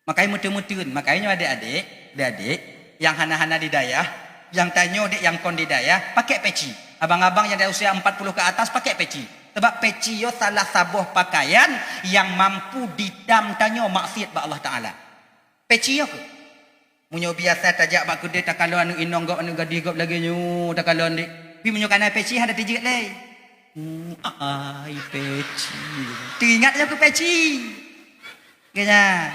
Makajih meuteun-meuteun, makajih nyoe adek-adek, adek-adek nyang hana-hana di dayah, nyang tanyoe dek nyang kon di dayah, pakek peci. Abang-abang nyang di usia empat puluh ke atas pakek peci. Sebab peci nyoe salah saboh pakaian nyang mampu didam tanyoe maksiet bak Allah Taala. Peci nyoe keuh. Meunyoe biasa tajak bak keudè takalon aneuk inong gob, aneuk gadih gob lagèe nyoe takalon dek. Pi meunyoe kana peci hana tijeuet lé. Ai peci. Teuingat nyoe keu peci. Geunya.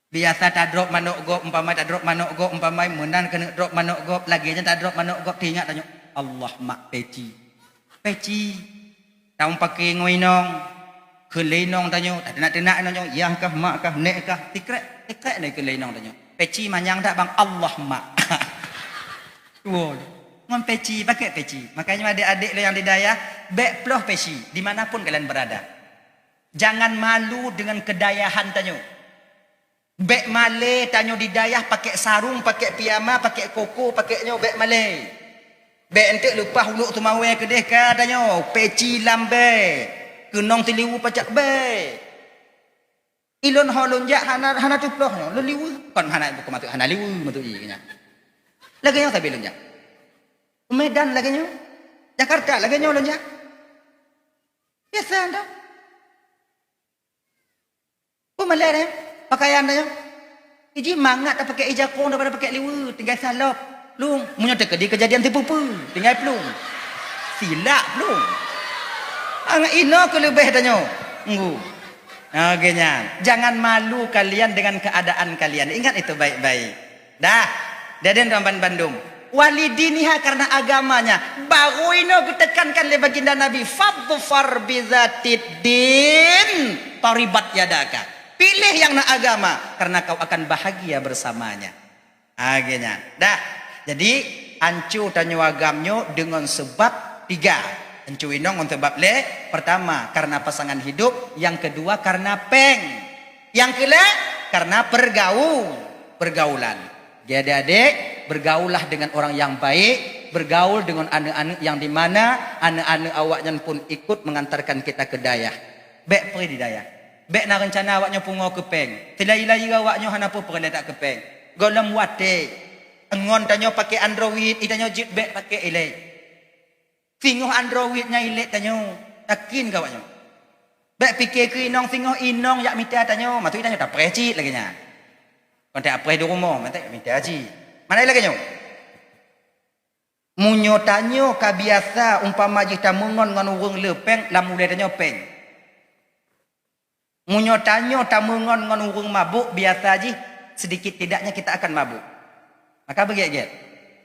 Biasa tadrop manok gob, umpamai tadrop manok gob, umpamai meunan keuneuk drop manok gob, lagèe nyan tadrop manok gob, teuingat tanyoe, "Allah mak peci." Peci. Tameupaké ngon inong. Kheun lé inong tanyoe, tateunak-teunak inong tanyoe, "Yah kah, mak kah, nek kah?" Tikrek, tikrek na kheun lé inong tanyoe. "Peci manyang dak, Bang?" "Allah mak." Tuwo. Ngon peci, pakèk peci. Makanya adék-adék lôn nyang di dayah, bèk ploh peci, di mana pun kalian berada. Jangan malu dengan kedayahan tanyoe. Bèk malèe tanyoe di dayah pakèk sarong, pakèk piyama, pakèk koko, pakèk nyoe, bèk malèe. Bèk eunteuk leupah ulok teumawé keudeh ka tanyoe, peci lambèe, keunong teuliwu pacak, bèk. Ilôn ho lôn jak hana, hana teuploh nyoe, lôn liweue. Kon hana, bukan maksud hana liweue, maksud jih nyan. Lagèe nyoe sabe lôn jak. Medan lagèe nyoe. Jakarta lagèe nyoe lôn jak. Biasa dah. Peue malèe nyoe, pakaian nyoe. Iji mangat tapakèk ija kong daripada pakèk liweue, tinggai salop. Plueng, meunyoe teukeudi keujadian sipeue-peue, tinggai plueng. Silak plueng. Angat inoe keuh leubeh tanyoe. Ngu. Oke nyan, jangan malu kalian dengan keadaan kalian. Ingat itu baik-baik. Dah, jadi teman bandum. Walidiniha, karena agamanya. Baru inoe geutekankan lé Baginda Nabi, "Fadfar bizatid din, taribat yadaka." Pilih yang na agama, karena kau akan bahagia bersamanya. Ha, geuh nyan. Dah. Jadi, anco tanyoe agam nyoe deungon seubab tiga. Anco inong ngon seubab lé. Pertama, karena pasangan hidup. Yang kedua, karena péng. Yang keulhèe, karena pergau-, pergaulan. Jadi adék-adék, bergaullah dengan orang yang baik, bergaul dengan aneuk-aneuk yang di mana aneuk-aneuk awaknyan pun ikut mengantarkan kita ke dayah. Bèk peureulee di dayah. Bèk na reuncana awaknyoe pungo keu péng. Seulai-lai awaknyoe hana peue peureulée that keu péng. Gohlom watèe. Ngon tanyoe pakai Android, i tanyoe jeuet bèk pakai ilée. Singoh Android nyan ilée tanyoe. Yakin keu awaknyoe. Bèk pike keu inong, singoh inong jak mita tanyoe. Maksud tanyoe tapreh cit lagèe nyan. Kon tapreh di rumoh, maksud mita cit. Mana lagèe nyoe? Meunyoe tanyoe ka biasa umpama jih tameungon ngon ureueng le péng, lam ulèe tanyoe péng. Meunyoe tanyoe tameungon ngon ureueng mabök, biasa jih, sedikit tidaknya kita akan mabök. Maka beugèt-gèt.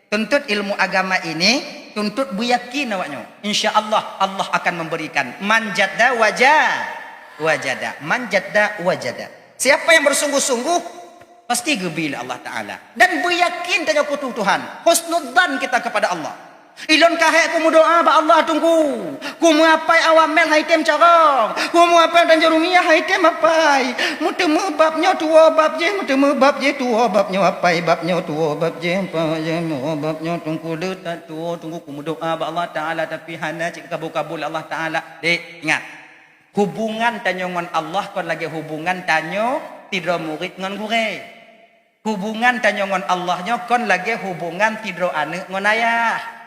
Tuntut ilmu agama ini, tuntut beuyakin awaknyoe. Insya Allah, Allah akan memberikan. Man jadda waja-, wajada. Man jadda wajada. Siapa yang bersungguh-sungguh, pasti geubri lé Allah Taala. Dan beuyakin tanyoe keu Tuhan. Husnudzan kita kepada Allah. Ilôn ka hék kumeudoa bak Allah Teungku. Kumeuapai awamel han item carông. Kumeuapai tanjurumiyah han item apai. Meuteumé bab nyoe tuwoe bab jih, meuteumé bab jih tuwoe bab nyoe apai, bab nyoe tuwoe bab jih, apai, tuwoe bab nyoe Teungku. Deuh that tuwoe Teungku kumeudoa bak Allah Taala, tapi hana cit kabul-kabul Allah Taala. Dek, ingat. Hubungan tanyoe ngon Allah kon lagèe hubungan tanyoe sidroe murit ngon gurèe. Hubungan tanyoe ngon Allah nyoe kon lagèe hubungan sidroe aneuk ngon ayah.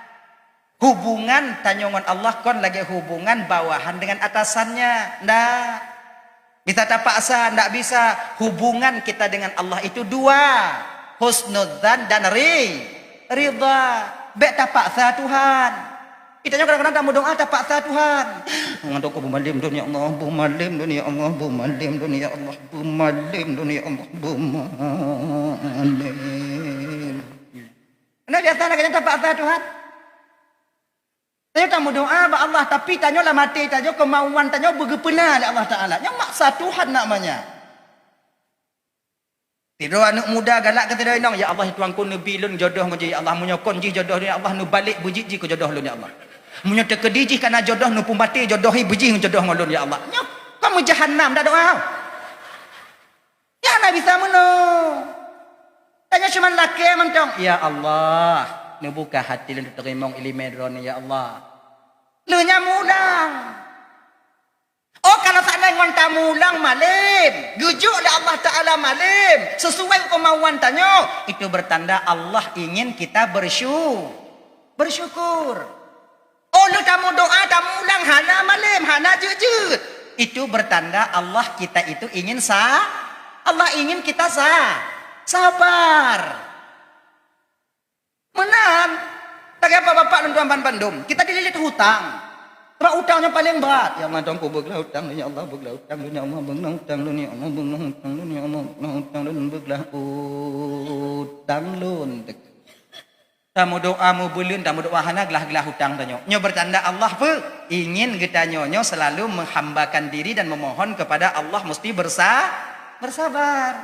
Hubungan tanyoe ngon Allah kon lagèe hubungan bawahan dengan atasannya. Ndak. Bisa tapaksa, ndak bisa. Hubungan kita dengan Allah itu dua. Husnudzan dan ri-, ridha. Bèk tapaksa Tuhan. Geutanyoe kadang-kadang tameudoa tapaksa Tuhan. Ngon doa, "Beumalém lôn ya Allah, beumalém lôn ya Allah, beumalém lôn ya Allah, beumalém lôn ya Allah, beumalém." Nah, biasa lagèe nyan tapaksa Tuhan. Tanyoe tameudoa bak Allah, tapi tanyoe lam até tanyoe, keumauan tanyoe beugeupeuna lé Allah Taala. Nyan maksa Tuhan namanya. Sidroe aneuk muda galak keu sidroe inong, "Ya Allah, Tuhanku, neubi lôn jodoh ngon jih, ya Allah. Meunyoe kon jih jodoh lôn, ya Allah, neubalek beujeuet jih keu jodoh lôn, ya Allah. Meunyoe teukeudi jih kana jodoh, neupeumaté jodoh hi beujih ngon jodoh ngon lôn, ya Allah." Nyoe ka meujahannam dah doa. Nyan hana bisa meunoe. Tanyoe cuma lakèe mantong, "Ya Allah, neubuka hati lôn teurimong ileumèe droeneuh, ya Allah." Lheueh nyan mulang. Oh, kalau seandai ngon tamulang malém, geujok lé Allah Taala malém, sesuai keumauan tanyoe, itu bertanda Allah ingin kita bersyu-, bersyukur. Oh, lheueh tameudoa, tamulang hana malém, hana jeuet-jeuet, itu bertanda Allah kita itu ingin sa-, Allah ingin kita sa-, sabar. Meunan, Lagèe bapak-bapak lôn tuan ban bandum, kita dililit hutang. Sebab hutang nyoe paleng brat. Ya Allah, Tuhanku, beuglah hutang lôn, ya Allah, beuglah hutang lôn, ya Allah, beuglah hutang lôn, ya Allah, beuglah hutang lôn, ya Allah, beuglah hutang lôn, beuglah hutang lôn. Tameudoa meubuleuen, tameudoa hana glah-glah hutang tanyoe. Nyoe bertanda Allah peue? Ingin geutanyoe nyoe selalu menghambakan diri dan memohon kepada Allah, mesti bersa-, bersabar.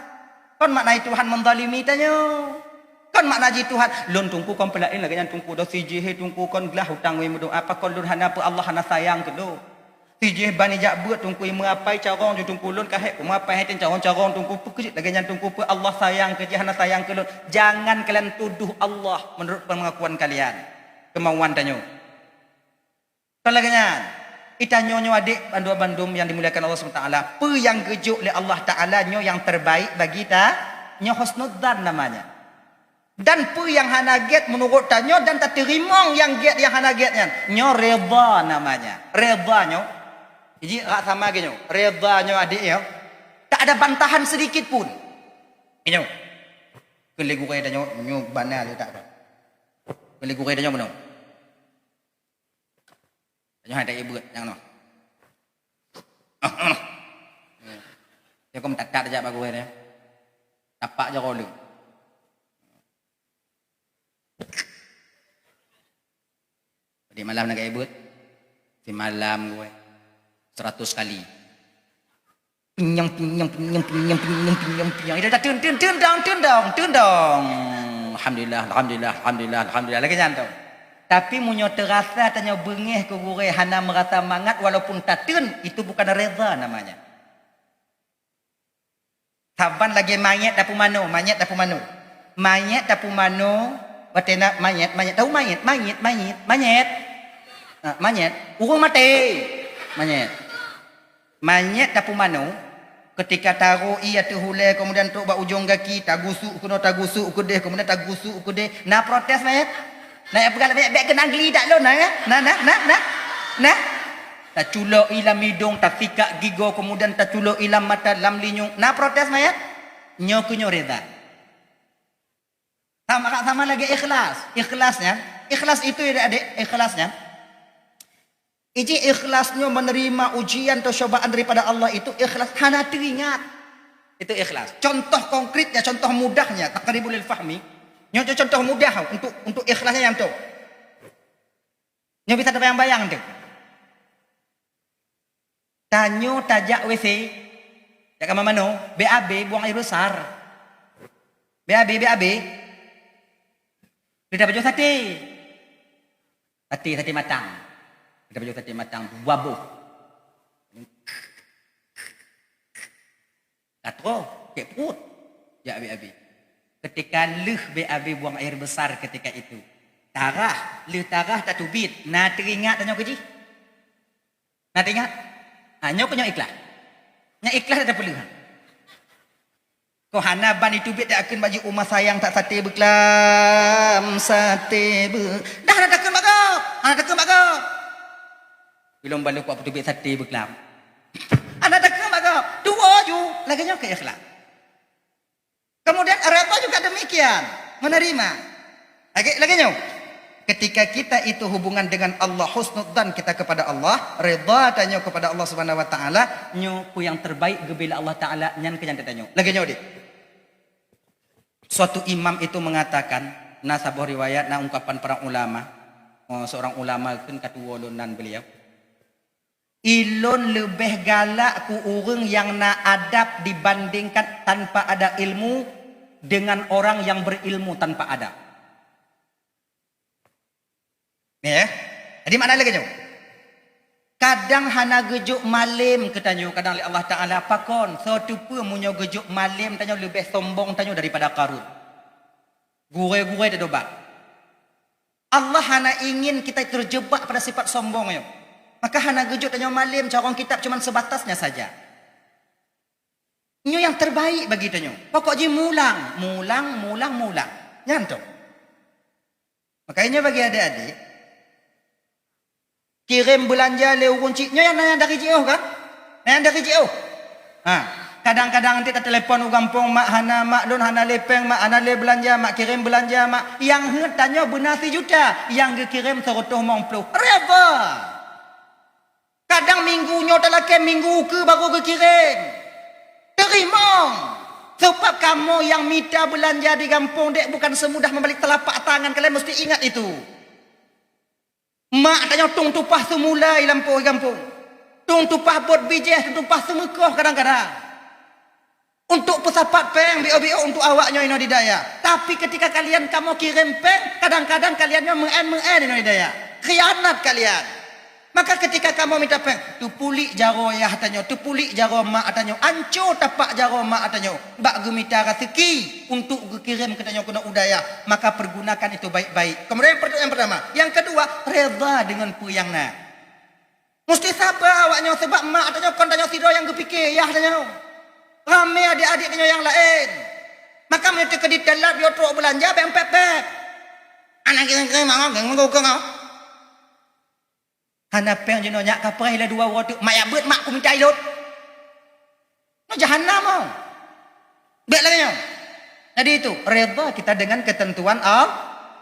Kon makna Tuhan menzalimi tanyoe. Kon makna jih Tuhan, "Lôn Teungku kon peulaén lagèe nyan Teungku, doh si jih he Teungku kon glah hutang wèe meudoa, pakon lôn hana peue Allah hana sayang keu lôn." Si jih ban ijak beuet Teungku, imeuapai carông ju Teungku, lôn ka hék kumeuapai hai tén carông-carông Teungku, peue keujeuet lagèe nyan Teungku, peue Allah sayang keu jih hana sayang keu lôn. Jangan kalian tuduh Allah menurut pengakuan kalian, kemauan tanyoe. Kon lagèe nyan, i tanyoe nyoe adék bandum-bandum yang dimuliakan Allah Subhanahu Wa Taala, peue nyang geujok lé Allah Taala nyoe nyang terbaik bagi ta, nyoe husnudzan namanya. Dan peue nyang hana gèt meunurot tanyoe dan tateurimong nyang gèt nyang hana gèt nyan, nyoe redha namanya. Redha nyoe, jih rak sama geuh nyoe, redha nyoe adék nyoe, tak ada bantahan sedikit pun. Nyoe, keu lé gurèe tanyoe, nyoe bana lé tak. Keu lé gurèe tanyoe bunoe. Tanyoe hai tajak beuet nyang noh. Dia kong tatat jak bak gurèe dia. Tapak jaroe leueng. Di malam nak beuet. Di malam gurèe. Seratus kali. Pinyang, pinyang, pinyang, pinyang, pinyang, pinyang, pinyang. Ida dah teun, teun, teun dong, teun dong, teun dong. Alhamdulillah, alhamdulillah, alhamdulillah, alhamdulillah. Lagèe nyan tu. Tapi meunyoe teurasa tanyoe beungèh keu gurèe hana meurasa mangat walaupun tateun, itu bukan redha namanya. Saban lagèe manyèt tapeumanoe, manyèt tapeumanoe. Manyèt tapeumanoe, watèe na manyèt, manyèt, tahu manyèt, manyèt, manyèt, manyèt. Ha, manyèt. Ureueng maté. Manyèt. Manyèt tapeumanoe, ketika tarok ié ateueh ulèe, kemudian trok bak ujong gaki, tagusuk keunoe, tagusuk keudeh, kemudian tagusuk keudeh. Na protes manyèt? Na peugah lé manyèt, "Bèk keunan geulidak lôn, na, ya? Na, na, na, na, na." Taculok ié lam idong, tasikak gigoe, kemudian taculok ié lam mata, lam linyueng. Na protes manyèt? Nyoe keuh nyoe redha. Sama, sama lagèe ikhlas. Ikhlas nyan, ikhlas itu ya adék, ikhlas nyan. Iji ikhlas nyoe menerima ujian atau cobaan daripada Allah itu ikhlas hana teuingat. Itu ikhlas. Contoh konkretnya, contoh mudahnya, taqribul lil fahmi. Nyoe contoh mudah untuk, untuk ikhlasnya nyang tu. Nyoe bisa tabayang-bayang tu. Tanyoe tajak W C, jak kama manoe, B A B buang air besar. B A B, B A B. Leuh tapajoh saté. Saté, saté matang. Leuh tapajoh saté matang, dua boh. Ka troh, cek pruet. Jak B A B. Ketika leuh B A B buang air besar ketika itu. Tarah, leuh tarah tateubiet. Na teuingat tanyoe keu jih? Na teuingat? Ha, nyoe keuh nyoe ikhlas. Nyan ikhlas dak tapeuleueh. Ko hana ban iteubiet dak kheun bak jih uma sayang that saté beuklam, saté be-, dah hana takheun bak gob, hana takheun bak gob. Ilôn baloe kuat peuteubiet saté beuklam. Hana takheun bak gob. Tuwoe ju, lagèe nyoe keu ikhlas. Kemudian redha juga demikian, menerima. Lagèe, lagèe nyoe. Ketika kita itu hubungan dengan Allah, husnudzan kita kepada Allah, redha tanyoe kepada Allah Subhanahu wa taala, nyoe peue nyang terbaik geubri lé Allah Taala, nyan keuh nyang tanyoe. Lagèe nyoe deh. Suatu imam itu mengatakan, na saboh riwayat, na ungkapan para ulama, eh, seorang ulama kheun ka tuwoe lôn nan beliau. Ilôn leubeh galak keu ureueng nyang na adab dibandingkan tanpa ada ilmu dengan orang yang berilmu tanpa adab. Ya. Jadi makna lagèe nyoe. Kadang hana geujok malem keu tanyoe, kadang lé Allah Taala pakon, soe teupeu meunyoe geujok malem tanyoe leubeh sombong tanyoe daripada Qarun. Gurèe-gurèe teudobat. Allah hana ingin kita terjebak pada sifat sombong nyoe. Maka hana geujok tanyoe malem carông kitab cuman sebatasnya saja. Nyoe nyang terbaik bagi tanyoe. Pokok jih mulang, mulang, mulang, mulang. Nyan tu. Makanya bagi adik-adik, kirém beulanja lé ureueng cit, nyoe nyang na nyang dari jiôh kan? Na nyang dari jiôh. Ha. Kadang-kadang nanti tatelepon u gampông, "Mak hana, mak lôn hana lé péng, mak hana lé beulanja, mak kirém beulanja, mak." Nyang heuet tanyoe beuna sijuta, nyang geukirém seureutôh limong ploh. Redha. Kadang minggu nyoe talakée minggu ukeue baru geukirém. Teurimong. Sebab kamoe nyang mita beulanja di gampông dek bukan semudah membalik telapak tangan, kalian mesti ingat itu. Mak tanyoe tueng tumpah seumulai lampôh gampông. Tueng tumpah bot bijéh, tueng tumpah seumeukoh kadang-kadang. Untuk peusapat péng biôh-biôh untuk awak nyoe inoe di dayah. Tapi ketika kalian kamoe kirém péng, kadang-kadang kalian nyoe meu'en-meu'en inoe di dayah. Khianat kalian. Maka ketika kamoe mita péng, teupulik jaroe yah tanyoe, teupulik jaroe mak tanyoe, anco tapak jaroe mak tanyoe, bak geumita raseuki untuk geukirém keu tanyoe keunoe u dayah, maka pergunakan itu baik-baik. Kemudian yang per-, yang pertama. Yang kedua, redha dengan peue nyang na. Musti saba awak nyoe, sebab mak tanyoe kon tanyoe sidroe nyang geupike, yah tanyoe. Ramé adik-adik tanyoe nyang laén. Maka meunyoe teukeudi telat, yo trok beulanja, bék pép-pép. Anak kira-kira mama geng mengkukung kau. Hana péng jinoe nyak kapreh lé dua uroe teuk, mak yak beuet mak kumita ilot. Nyoe jahanam oh. Bék lagée nyoe. Jadi itu, redha kita dengan ketentuan Allah,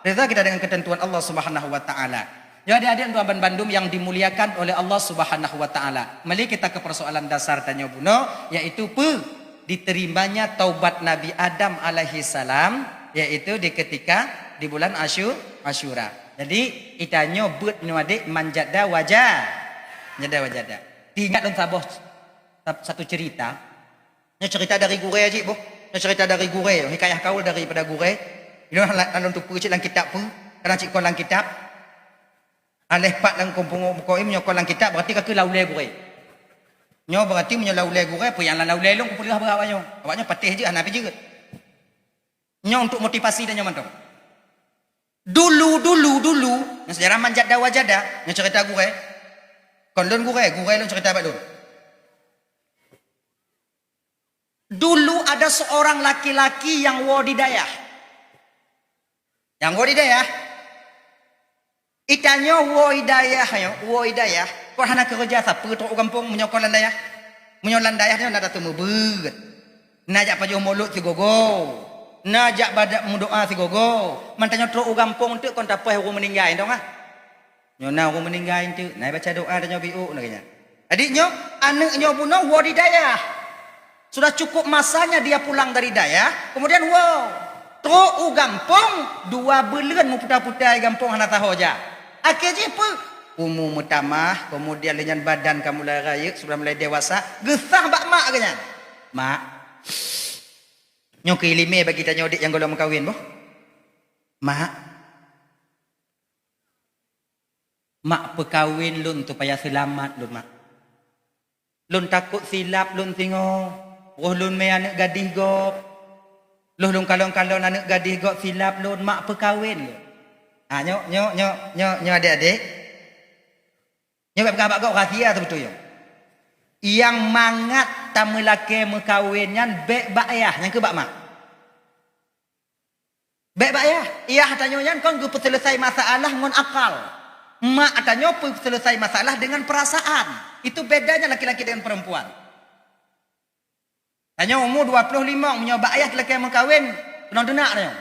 redha kita dengan ketentuan Allah Subhanahu wa taala. Jadi adik-adik tuan bandum yang dimuliakan oleh Allah Subhanahu wa taala. Mari kita ke persoalan dasar tanyoe bunoe, yaitu pe diterimanya taubat Nabi Adam alaihi salam, yaitu di ketika di bulan Asyu-, Asyura. Jadi, itanyoe beuet nyoe adik manjada waja-, manjada wajada. Ingat lôn saboh sa-, satu cerita. Nyoe cerita dari gurée jih boh. Nyoe cerita dari gurée, hikayah kaul daripada gurée. Inoe lam, lam tupeue cit lam kitab peue, kadang cit kon lam kitab. Aléh pat lam kampung bukoe meunyoe kon lam kitab, berarti ka keu laulée gurée. Nyoe berarti meunyoe laulée gurée, peue nyang lam laulée lôn kupeuleueh bak awak nyoe. Awak nyoe patéh jeuet, hana pi jeuet. Nyoe untuk motivasi tanyoe mantong. Dulu, dulu, dulu, nyoe sejarah manjada wajada, nyoe cerita gurée. Kon lôn gurée, gurée lôn cerita bak lôn. Dulu ada seorang laki-laki yang woe di dayah. Nyang woe di dayah. Itanyoe woe di dayah, nyoe, woe di dayah. Kon hana keureuja sapeue trok u gampông meunyoe kon lam dayah. Meunyoe lam dayah nyoe na tateumeubeut. Na jak pajoh mulod sigogo. Na jak badak meudoa sigogo. Mantanyoe trok u gampông teuk kon tapoh ureuëng meuninggai, dong ah. Nyoe na ureuëng meuninggai enteuk, na baca doa tanyoe biôk na geuhnyan. Jadi nyoe, aneuëk nyoe bunoe woe di dayah. Sudah cukup masanya dia pulang dari dayah, kemudian woe. Trok u gampông, dua buleuen meuputa-puta di gampông hana saho jak. Akhé jih peue? Umu meutamah, kemudian lé nyan badan ka mulai rayeuk, sudah mulai dewasa, geusah bak mak geuhnyan. Mak, nyoe keu iéleumé bagi tanyoe dek nyang gohlom meukawen boh. Mak, Mak, peukawen lôn supaya seulamat lôn, Mak. Lôn takot silap lôn singoh, roh lôn mé aneuëk gadih gob. Lôn kalon-kalon aneuëk gadih gob silap lôn, Mak, peukawen lôn. Ha, nyoe, nyoe, nyoe, nyoe, nyoe adék-adék. Nyoe bék peugah bak gob rahsia seubeutôi nyoe. Nyang mangat tameulakée meukawen nyan bék bak yah, nyang keu bak mak. Bék bak yah, yah tanyoe nyan kon geupeuseuleusoe masalah ngon akal. Mak tanyoe peuseuleusoe masalah dengan perasaan. Itu bedanya laki-laki dengan perempuan. Tanyoe umu dua ploh limong, meunyoe bak yah teulakée meukawen, keunong teunak tanyoe.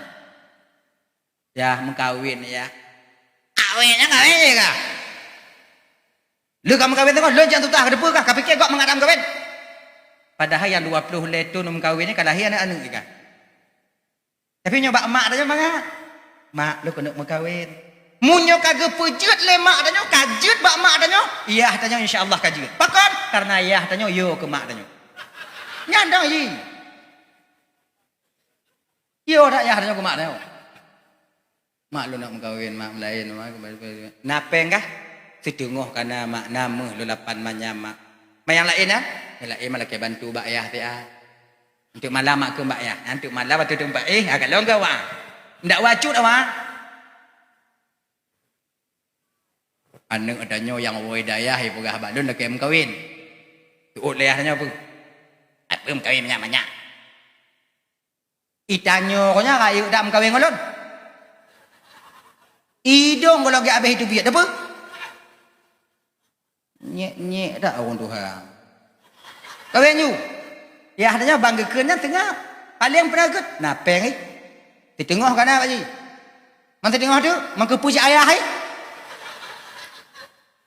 Yah meukawen yah. Kawen nyan kawen je kah? Lheueh ka meukawen teungoh, lheueh jak tutah, ka teupeue kah? Ka piké gob mangat meukawen. Padahai nyang dua ploh lhée thon meukawen nyan ka lahé aneuëk-aneuëk kah? Tapi nyoe bak mak tanyoe mangat. Mak, lôn keuneuk meukawen. Meunyoe ka geupeujeuet lé mak tanyoe, ka jeuet bak mak tanyoe, yah tanyoe insya Allah ka jeuet. Pakon? Karena yah tanyoe yo keu mak tanyoe. Nyan dong yi. Yo dak yah tanyoe keu mak tanyoe. Mak lôn nak meukawen, mak meulaén, mak. Na péng kah? Siteungoh ka na mak, na méuh lôn lapan manyam mak. Mak nyang laén na? Nyang laén mak lakée bantu bak yah siat. Enteuk malam mak keu bak yah. Enteuk malam ateueh teumpat éh, ha, ka lôn keu awak. Ndak wacut awak. Aneuëk tanyoe nyang woe dayah, ipeugah bak lôn lakée meukawen. Teuôt lé yah tanyoe peue? Apeue meukawen manyak-manyak? Itanyoe nyan rayeuk dak meukawen ngon lôn. Idong gohlom gét abéh itu biet, apeue? Nyek-nyek dak ureuëng tuha. Kawen ju. Yah tanyoe bang geukheun nyan teungab. Paleng peureugét, na péng, eh. Siteungoh ka na, Pak Ji. Man siteungoh tu, man keupeue cit ayah, eh.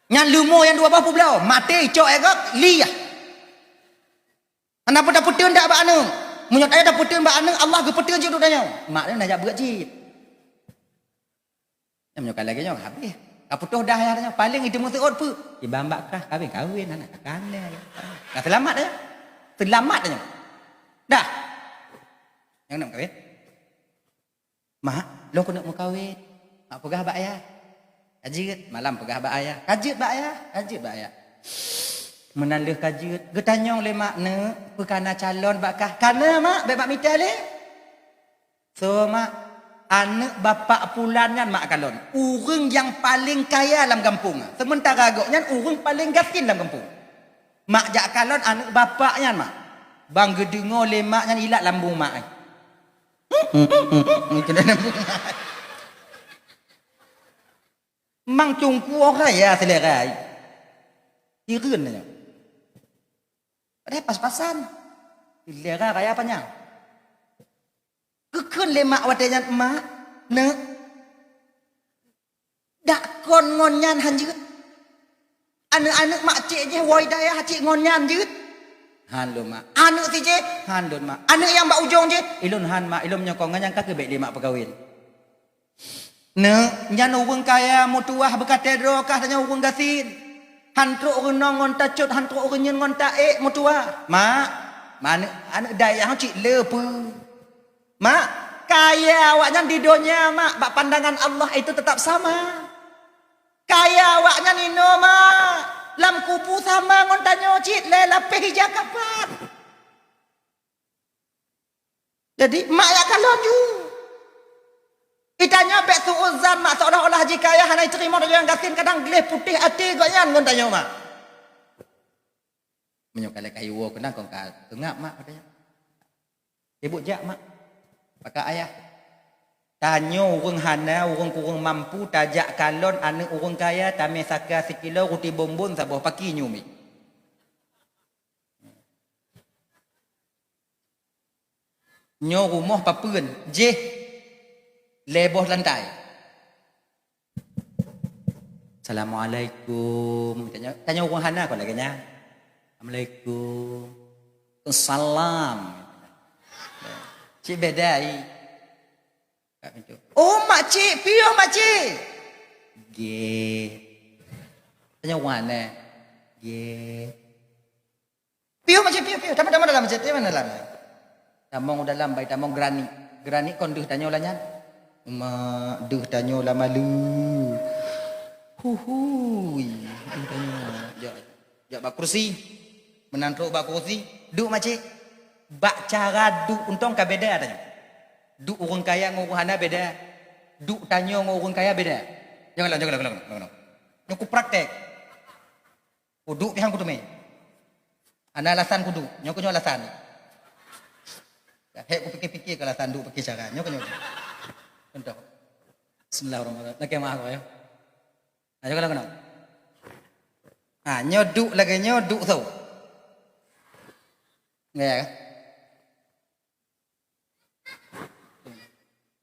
Nyan leumo nyang dua boh peubloe, maté icok ék gob, li yah. Hana peue tapeuteun dak bak aneuk. Meunyoe tanyoe tapeuteun bak aneuk, Allah geupeuteun cit dudoe nyoe. Mak nyoe na jak beuet cit. Nyan meunyoe ka lagée nyoe, habéh. Ka putôh dah ayah tanyoe, paleng itu meuseuôt peue? Ibang bak kah, kawin-kawin, aneuk ka kanai. Ka seulamat tanyoe. Seulamat tanyoe. Dah. Nyang nak kawin? Mak, lôn keuneuk meukawen. Mak peugah bak ayah. Ka jeuet, malam peugah bak ayah. Ka jeuet bak ayah, ka jeuet bak ayah. Meunan lheueh ka jeuet, geutanyong lé mak, "Neuk, peue ka na calon bak kah?" "Ka na, Mak, bék mak mita lé." "Soe, Mak?" "Aneuk bapak pulan nyan, Mak, kalon. Ureuëng nyang paleng kaya lam gampông. Seumeuntara gobnyan ureuëng paleng gasien lam gampông. Mak jak kalon aneuk bapak nyan, Mak." Bang geudeungoe lé mak nyan ilat lambung mak, eh. Keunan lambung mak. Mang cungkue raya selera, eh. Hireuen nyan. Padahai pas-pasan. Selera raya panyang. Geukheun lé mak watée nyan, "Mak, neuk, dak kon ngon nyan han jeuet. Aneuk-aneuk mak cék jih woe dayah cit ngon nyan jeuet." "Han lôn, Mak." "Aneuk sijih?" "Han lôn, Mak." "Aneuk nyang bak ujong jih?" "Ilôn han, Mak. Ilôn meunyoe kon ngon nyan ka keuh bék lé mak peukawen." "Neuk, nyan ureuëng kaya meutuwah beukatée droe kah tanyoe ureuëng gasien. Han trok reunong ngon tacot, han trok reunyeun ngon taék meutuwah." "Mak, mak, aneuk, aneuk dayah cit le peue?" "Mak, kaya awaknyan di donya, Mak, bak pandangan Allah itu tetap sama. Kaya awaknyan inoe, Mak, lam kubu sama ngon tanyoe cit lé lapéh ija kapan." Jadi, mak jak kalon ju. Itanyoe bék suuzan mak seolah-olah jikaya hana jiteurimong lé nyang gasien, kadang gleh putéh até gobnyan ngon tanyoe mak. Meunyoe ka lheueh kayu woe keunan kon ka teungab mak katanya. Sibuk jak mak. Pakat ayah. Tanyoe ureuëng hana, ureuëng kureueng mampu, tajak kalon aneuk ureuëng kaya, tamé saka sikilo, ruti bonbon saboh paki nyoe miet. Nyoe rumoh papeuen, jih lhée boh lantai. "Assalamualaikum." Tanyoe, tanyoe ureuëng hana kon lagée nyan. "Assalamualaikum." "Salam." Cit beda, i. Kat pintu. "Oh, makcik, piôh makcik." "Gét." Tanyoe ureuëng hana. "Gét." "Piôh makcik, piôh, piôh. Tamong, tamong dalam makcik, tamong dalam." Tamong u dalam, bai tamong granit. Granit kon deuh tanyoe lah nyan. Mak, deuh tanyoe lah maleu. Huhui, deuh tanyoe. Jak, jak bak kursi. Meunan trok bak kursi. "Duek makcik." Bak cara duek untông ka beda tanyoe. Duek ureuëng kaya ngon ureuëng hana beda. Duek tanyoe ngon ureuëng kaya beda. Janganlah, janganlah, janganlah, janganlah. Nyoe ku praktek. Kuduek pih han kuteumé. Hana alasan kuduek. Nyoe keuh nyoe alasan. Hék kupikir-pikir keu alasan duek pakai cara. Nyoe keuh nyoe. Contoh. Bismillahirrahmanirrahim. Lakée meu'ah, ya. Nah, nyoe kalau keunoe. Ha, nyoe duek lagée nyoe, duek soe? Ya, ya.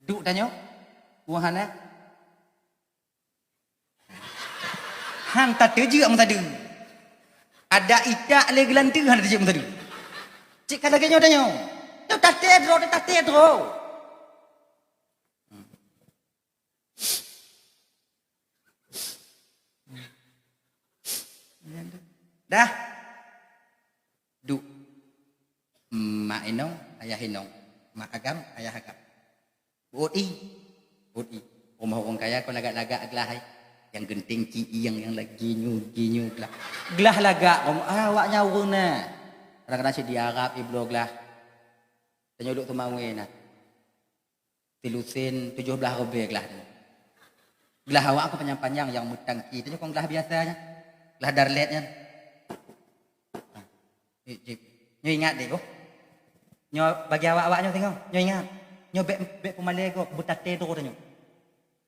Duek tanyoe, ureuëng hana. Han tateujeuet meusadeue. Ada itak lé geulanteue han tateujeuet meusadeue. Cit ka lagée nyoe tanyoe. Nyoe taté droe, taté droe. Dah. Duek. Mak inong, ayah inong. Mak agam, ayah agam. Beuôt i. Beuôt i. Rumoh ureuëng kaya kon lagak-lagak glah ai. Nyang geunteng ci ieng, nyang lagée nyoe, lagée nyoe glah. Glah lagak, rumoh, ah, awaknyan ureuëng na. Kadang-kadang cit di Arab ibloe glah. Tanyoe duek teuma wée na. Silusen tujoh blaih ribée glah nyoe. Glah awak kon panyang-panyang nyang meutangki, tanyoe kon glah biasa nyan. Glah darlet nyan. Ha. Eh, jip. Nyoe ingat deh, boh. Nyoe bagi awak-awak nyoe singoh. Nyoe ingat. Nyoe bék, bék peumalée gob, beutaté droe tanyoe.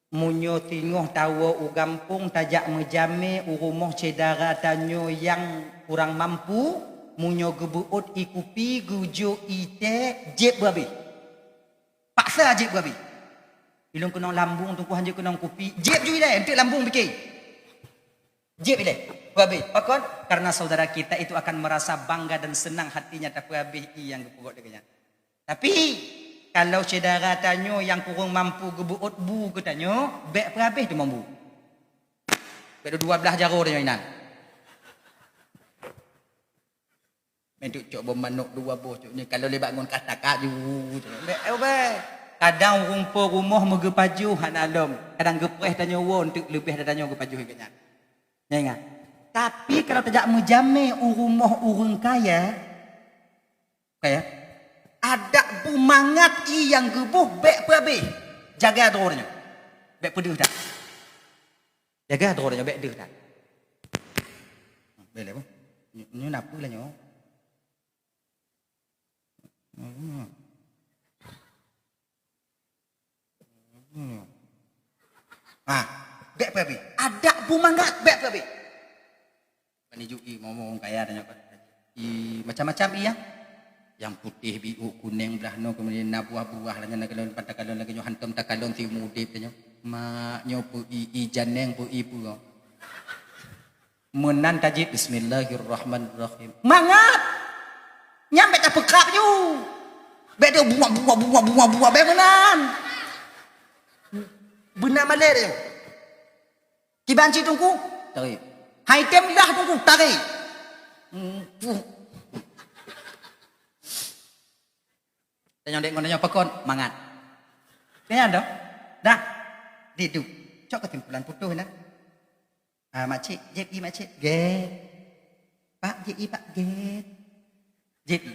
Meunyoe singoh tawoe u gampông tajak meujamé u rumoh syedara tanyoe nyang kurang mampu, Meunyoe geubeuôt ie kupi, geujok ie teh, jieb beuhabéh. Paksa jieb beuhabéh. Ilôn keunong lambung, teungku hanjeuet keunong kupi, jieb ju ilée, eunteuk lambung pike. Jieb ilée, peuhabéh. Pakon? Karena saudara kita itu akan merasa bangga dan senang hatinya tapeuhabéh ie nyang geupeugot lagée nyan. Tapi, kalau syedara tanyoe nyang kureueng mampu geubeuôt bu keu tanyoe, bék peuhabéh teuma bu. Bék dua blaih jaroe tanyoe inan. Meunteuk cok bom manok dua boh cok nyoe, kalau lé bangon ka takaju. Bék, eh, bék. Kadang ureuëng po rumoh meugeupajoh hana lom. Kadang geupreh tanyoe woe eunteuk leubeh tanyoe geupajoh geuh nyan. Nyan ingat. Tapi kalau tajak meujamé u rumoh ureuëng kaya, kaya, adak beumangat ie nyang geuboh bék peuhabéh. Jaga droe nyoe. Bék peudeuh that. Jaga droe nyoe bék deuh that. Bék lé boh. Nyoe, nyoe na peue lah nyoe? Hmm. Hmm. Ah, bék peuhabéh. Adak beumangat bék peuhabéh. Ban iju ie, momo ureuëng kaya tanyoe kan. Ie macam-macam ie, ya. Nyang putéh, biôk, kunéng, blah noe, keumudian na buah-buah lah nyan, takalon, pan takalon lagée nyoe, hantom takalon siumu udeb tanyoe. Mak nyoe peu ie, ie janeng peu ie peue. Meunan tajib, "Bismillahirrahmanirrahim." Mangat! Nyan bék tapeukab ju. Bék tu buah, buah, buah, buah, buah, bék meunan. Beuna malée dia. Kiban cit teungku, tarék. Hai tem dah teungku, tarék. Hmm, puh. Tanyong dek ngon tanyong pakon, mangat. Nyan dah. Dah. Didu. Cok kesimpulan putus nah. Ah, makcik, jép ie makcik. Gét. Pak, jép ie pak, gét. Jép ie.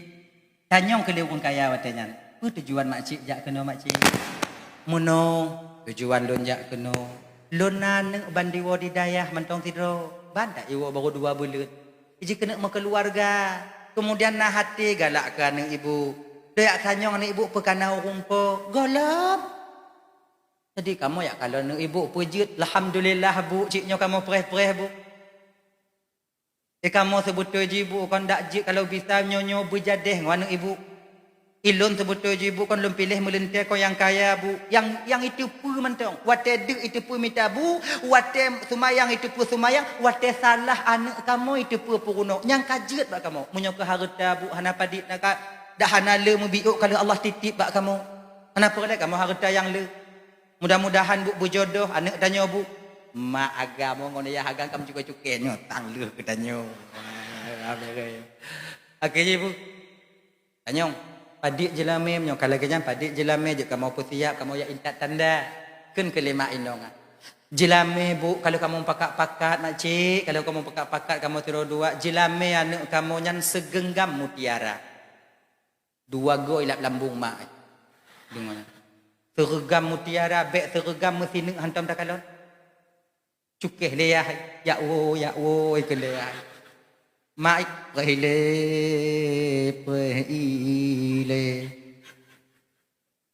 Tanyong keu lé ureuëng kaya watée nyan, "Peue tujuan makcik jak keunoe makcik?" "Meunoe, tujuan lôn jak keunoe, lôn na aneuëk ban diwoe di dayah mantong sidroe, ban dak iwoe barô dua buleuen. Iji keuneuk meukeuluwarga, keumudian na haté galak keu aneuëk ibu. Daya tanyong aneuëk ibu peukana ureuëng po, gohlom. Jadi kamoe jak kalon aneuëk ibu peujeuet, alhamdulillah bu, cit nyoe kamoe preh-preh bu." Eh, kamoe seubeutôi jih bu kon dak jeuet kalau bisa nyoe-nyoe beujadeh ngon aneuëk ibu. Ilôn seubeutôi jih bu kon lôn piléh meuleuntée kon nyang kaya bu, nyang, nyang iteupeue mantong. Watée deuek iteupeue mita bu, watée seumayang iteupeue seumayang, watée salah aneuëk kamoe iteupeue peurunoe. Nyang ka jeuet bak kamoe. Meunyoe keu hareuta bu hana padit na ka, dak hana le meubiôk ka lheueh Allah titip bak kamoe. Hana peureulée kamoe hareuta nyang le. Mudah-mudahan bu beujodoh aneuëk tanyoe bu. Mak agam ngon yah agam ka meucukai-cukai nyoe tang lheueh keu tanyoe. Akhé jih bu. Tanyong, padit jeulamé meunyoe ka lagée nyan padit jeulamé jeuet kamoe peusiap kamoe jak intat tanda. Kheun keu lé mak inong ah. Jeulamé bu kalau kamoe pakat-pakat makcik, kalau kamoe pakat-pakat kamoe sidroe dua, jeulamé aneuëk kamoe nyan seugeunggam mutiara. Dua goe ilap lambung mak. Deungoe. Seureugam mutiara, bék seureugam meusineuk hantom takalon. Cukéh lé yah, yak woe, yak woe, ikeu lé yah. Mak, preh ilée, preh ilée.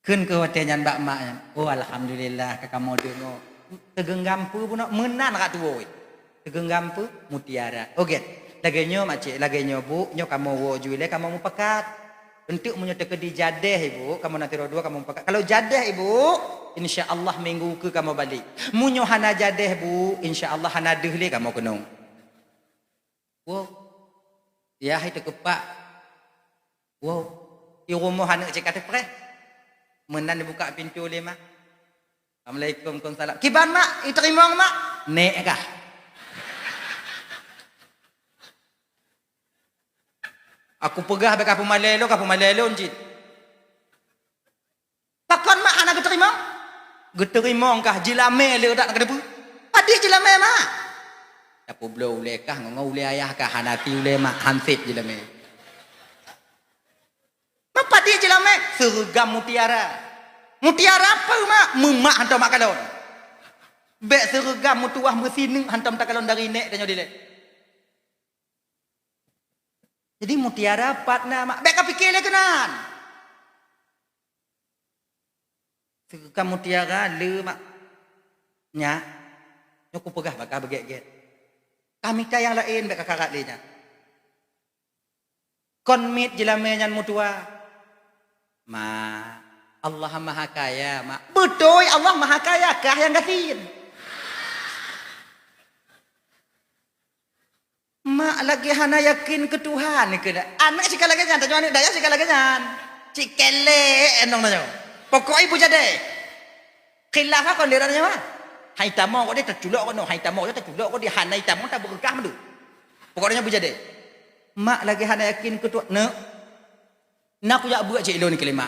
Kheun keu watée nyan bak mak nyan, "Oh, alhamdulillah, ka kamoe deungoe." Teugeunggam peue bunoe, meunan rhot tuwoe. Teugeunggam peue? Mutiara. Oh gét. Lagée nyoe makcik, lagée nyoe bu, nyoe kamoe woe ju ilée kamoe mupakat. Eunteuk meunyoe teukeudi jadeh ibu, kamoe na sidroe dua kamoe mupakat. Kalau jadeh ibu, insya Allah minggu keu kamoe balek. Meunyoe hana jadeh bu, insya Allah hana deuh lé kamoe keunong. Woe. Yah iteukepak. Woe. I rumoh aneuëk cit ka teupreh. Meunan dibuka pintoe lé mak. "Assalamualaikum." "Waalaikumsalam." "Kiban mak, iteurimong mak?" "Nék kah?" "Aku peugah bék ka peumalée lôn, ka peumalée lôn cit." "Pakon mak hana geuteurimong?" "Geuteurimong kah, jeulamé le dak na keudeupeue." "Padit jeulamé mak?" "Tapeubloe ulée kah ngon ulée ayah kah hana ti ulée mak, hansét jeulamé." "Mak padit jeulamé?" "Seureugam mutiara." "Mutiara peue mak?" "Meumak hantom mak kalon." "Bék seureugam meutuwah meusineuk hantom takalon dari nék tanyoe dilée." Jadi mutiara pat na mak, bék ka pike lé keunan. Seuka mutiara le mak. Nyak, nyoe kupeugah bak kah beugét-gét. Ka mita nyang laén bék ka karat lé nyak. Kon miet jeulamé nyan meutuah. Ma, Allah Maha Kaya, Mak. Beutôi, Allah Maha Kaya, kah nyang gasien. Mak lagèe hana yakin keu Tuhan, keu aneuk sika lagèe nyan, tanyoe aneuk dayah sika lagèe nyan. Cit kelek enong tanyoe. Pokok ibu jadé. Khilaf kon di ureueng nyoe. Hai tamong kok dia taculok kok noh, hai tamong dia taculok kok dia, hana tamong tabeureukah mandum. Pokok nyoe beujadé. Mak lagèe hana yakin keu Tuhan, neuk. Na kujak beuet cit lôn keulimak.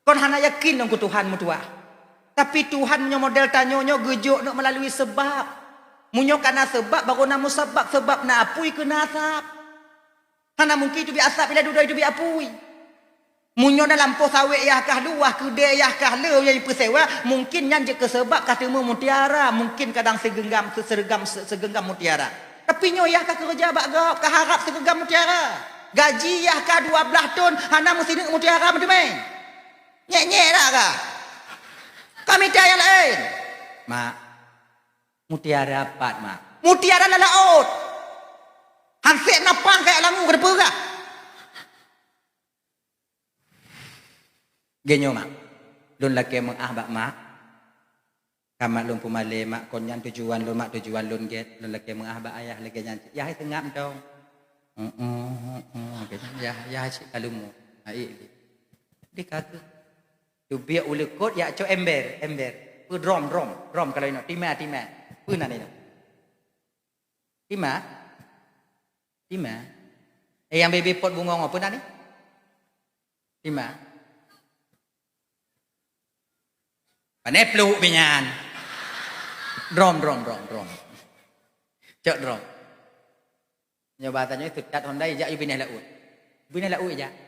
Kon hana yakin lôn keu Tuhan meutuah. Tapi Tuhan meunyoe model tanyoe nyoe geujok neuk meulalu seubab. Meunyoe kana seubab, baru na musabab, seubab na apui keu na asab. Hana mungkin teubiet asab ilèe dudoe teubiet apui. Meunyoe na lampôh sawét yah kah luwah, keudè yah kah le nyang jipeusewa, mungkin nyan jeuet keu seubab ka teumé mutiara, mungkin kadang sigeunggam, se-, sereugam, se-, sigeunggam mutiara. Tapi nyoe yah ka keureuja bak gob, ka harab sigeunggam mutiara. Gaji yah ka dua blaih thon, hana meusineuk mutiara meuteumé. Nyek-nyek dak kah? Ka mita nyang laén. Mak, mutiara pat, Mak. Mutiara lam laôt. Hansék na pang kajak langue ka teupeugah. Geuh nyoe, Mak. Lôn lakèe meu'ah bak Mak. Ka Mak lôn peumalèe, Mak, kon nyan tujuan lôn, Mak, tujuan lôn gèt. Lôn lakèe meu'ah bak Ayah lagèe nyan. Yah hai seungab mantong. Heeh, heeh, lagèe nyan. Yah, yah cit ka leumo. Hai, di ka keuh. Teubiet u leukot jak cok ember, ember. Peue drom, drom, drom kalau inoe. Tima, tima. Peue nan inoe? Tima? Tima? Eh, nyang bebe pot bungong apa tadi? Tima? Pane pluek pih nyan. Drom, drom, drom, drom. Cok drom. Nyoe bahasa nyoe teutat hondai jak yu binéh laôt. Binéh laôt jak.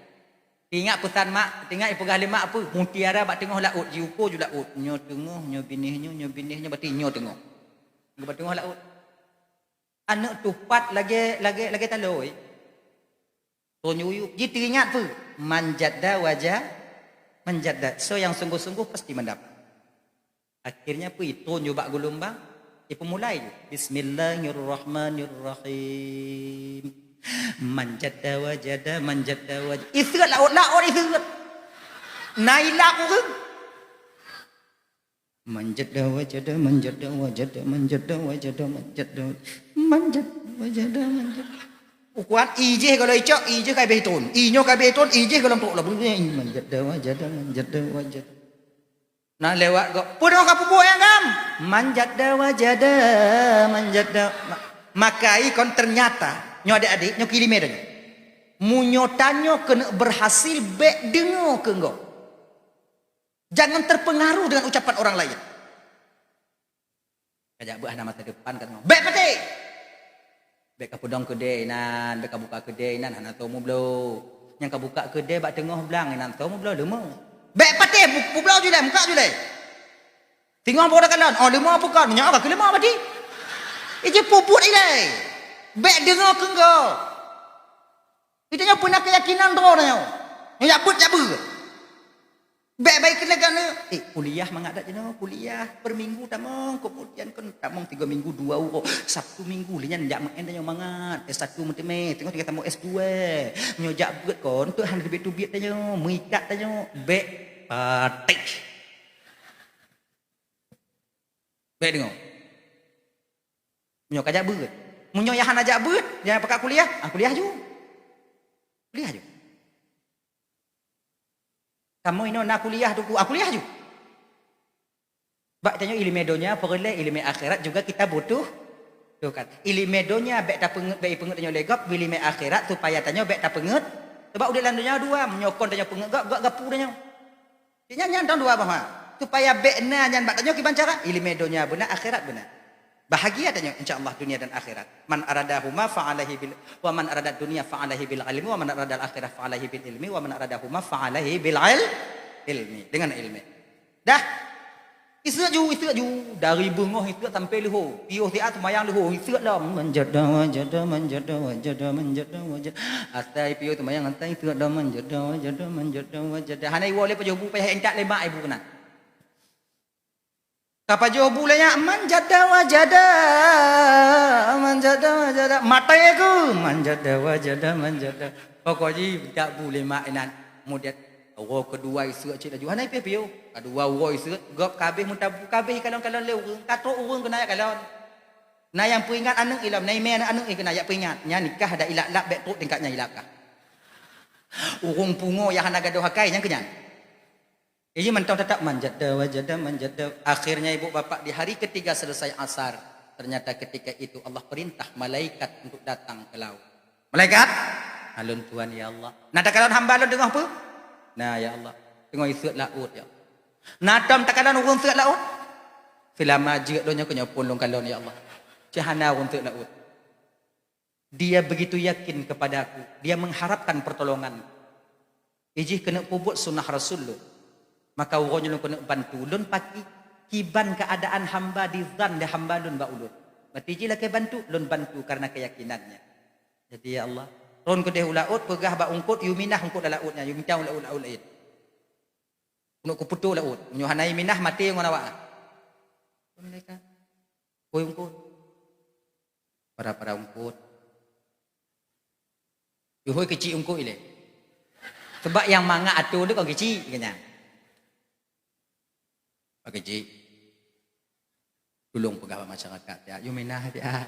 Ingat peusan mak, ingat ipeugah lé mak apa? Mutiara bak teungoh laôt, jiuko ju laôt. Nyoe teungoh, nyoe binéh nyoe, nyoe binéh nyoe, berarti nyoe teungoh. Bak teungoh laôt. Aneuk tupat lagèe, lagèe, lagèe taloi. Tonyuyu, jiteuingat peue? Man jadda waja-, man jadda. Soe nyang sungguh-sungguh pasti mendapat. Akhirnya peue? Itôn ju bak geulumbang, ipeumulai ju. Bismillahirrahmanirrahim. Man jadda wajada, man jadda wajada. Iseuet laôt-laôt iseuet. Na ilap ureueng. Manjada wajada, manjada wajada, manjada wajada, manjada, manjada wajada, manjada. Ukuran ijih kalau icok, ijih ka habéh thon. Inyoe ka habéh thon, ijih kalau trok lah. Manjada wajada, manjada wajada. Nah, lewat gok. Peue ka peubuet nyang gam? Manjada wajada, manjada. Ma-, makai kon ternyata, nyoe adik-adik, nyoe kilimé dah nyoe. Meunyoe tanyoe keuneuk berhasil, bèk deungoe keu gob. Jangan terpengaruh dengan ucapan orang lain. Kajak beuet hana masa depan ka teungoh. Bèk patéh! Bèk ka peudong keudè inan, bèk ka buka keudè inan, hana soe meubloe. Nyang ka buka keudè bak teungoh blang inan soe meubloe leumo. Bèk patéh, bu-, peubloe ju lé, muka ju lé. Teungoh boh takalon, oh leumo bukon, nyoe ka keu leumo bati. Ije peubuet ilèe. Bèk deungoe keu gob. Geutanyoe peue na keuyakinan droe tanyoe. Nyoe jak beuet, jak beuet. Bèk bai keuneuk keuneuk. Eh, kuliah mangat dak jinoe, kuliah per minggu tamong, kemudian kon tamong tiga minggu dua uroe. Sabtu minggu lé nyan jak meu'en tanyoe mangat. S satu meuteumé, teungoh tinggai tamong S dua. Nyoe jak beuet kon, tu han teubiet-teubiet tanyoe, meuikat tanyoe. Bèk patéh. Bèk deungoe. Meunyoe ka jak beuet. Meunyoe nyang hana jak beuet, nyang pakat kuliah, ah, kuliah ju. Kuliah ju. Kamoe inoe na kuliah tu, ah, kuliah ju. Bak tanyoe ileumèe donya peureulèe, ileumèe akhirat juga kita butuh. Tuh kan. Ileumèe donya bèk tapeungeut, bèk ipeungeut tanyoe lé gob, ileumèe akhirat supaya tanyoe bèk tapeungeut. Sebab udép lam donya dua, meunyoe kon tanyoe peungeut gob, gob geupeue tanyoe. Nyan, nyan dong dua boh ha. Supaya bèk na nyan bak tanyoe kiban cara, ileumèe donya beuna, akhirat beuna. Bahagia tanyoe insya Allah dunia dan akhirat. Man aradahuma fa alaihi bil, wa man aradad dunya fa alaihi bil ilmi, wa man aradal akhirah fa alaihi bil ilmi, wa man aradahuma fa alaihi bil il-, ilmi. Dengan ilmi. Dah. Iseuet ju, iseuet ju. Dari beungoh iseuet sampai leuhô. Piôh siat seumayang leuhô. Iseuet lom. Manjada wajada, manjada wajada, manjada wajada. Asai piôh seumayang, asai iseuet lom. Manjada wajada, manjada wajada. Hana iwoe lé pajoh bu, payah intat lé mak ibu keunan. Ka pajoh bu lé nyak, "Man jada wa jada, man jada wa jada." Maté ku, "Man jada wa jada, man jada." Pokok jih jak bu lé mak inan. Kemudian, uroe keudua iseuk cit laju. Hana ipiôh-piôh. Keudua uroe iseuk, gob ka habéh meutabu, ka habéh ikalon-kalon lé ureuëng. Ka trok ureuëng keunan jak kalon. Na nyang peuingat aneuëk ilom, na imé aneuëk-aneuëk keunan jak peuingat. Nyan nikah dak ilap-lap, bék trok tingkat nyan ilap kah. Ureuëng pungo nyang hana gadôh akai, nyang keunyan. Jadi mantong teutap man jada wa jada, man jada. Akhirnya ibu bapak di hari ketiga selesai asar. Ternyata ketika itu Allah perintah malaikat untuk datang ke laut. "Malaikat, alun tuan ya Allah." "Na takalon hamba lôn teungoh peue?" "Na ya Allah." "Teungoh iseuk laut ya Allah." "Na tom takalon ureuëng seuk laut?" "Seulama jeuet donya keunyoe pun lôn kalon ya Allah. Cahana ureuëng seuk laut." Dia begitu yakin kepadaku, dia mengharapkan pertolongan. Ijih keuneuk peubuet sunnah Rasul lôn. Maka uroe nyoe lôn keuneuk bantu, lôn paki kiban keadaan hamba di zan di hamba lôn bak ulôn. Berarti jih lakée bantu, lôn bantu karena keyakinannya. Jadi ya Allah, ron keudeh u laôt, peugah bak ungkot, "Yu minah ungkot lam laôt nyan, yu mita u laôt, laôt laén. Keuneuk kupeutoe laôt. Meunyoe hana minah, maté ngon awak." Malaikat. Oi ungkot. Para-para ungkot. Ihôi keuchik ungkot ilée. Sebab nyang mangat atô tu kon keuchik, keu nyan. Pak keuchik. Tulông peugah bak masyarakat, ya, yu minah, ya.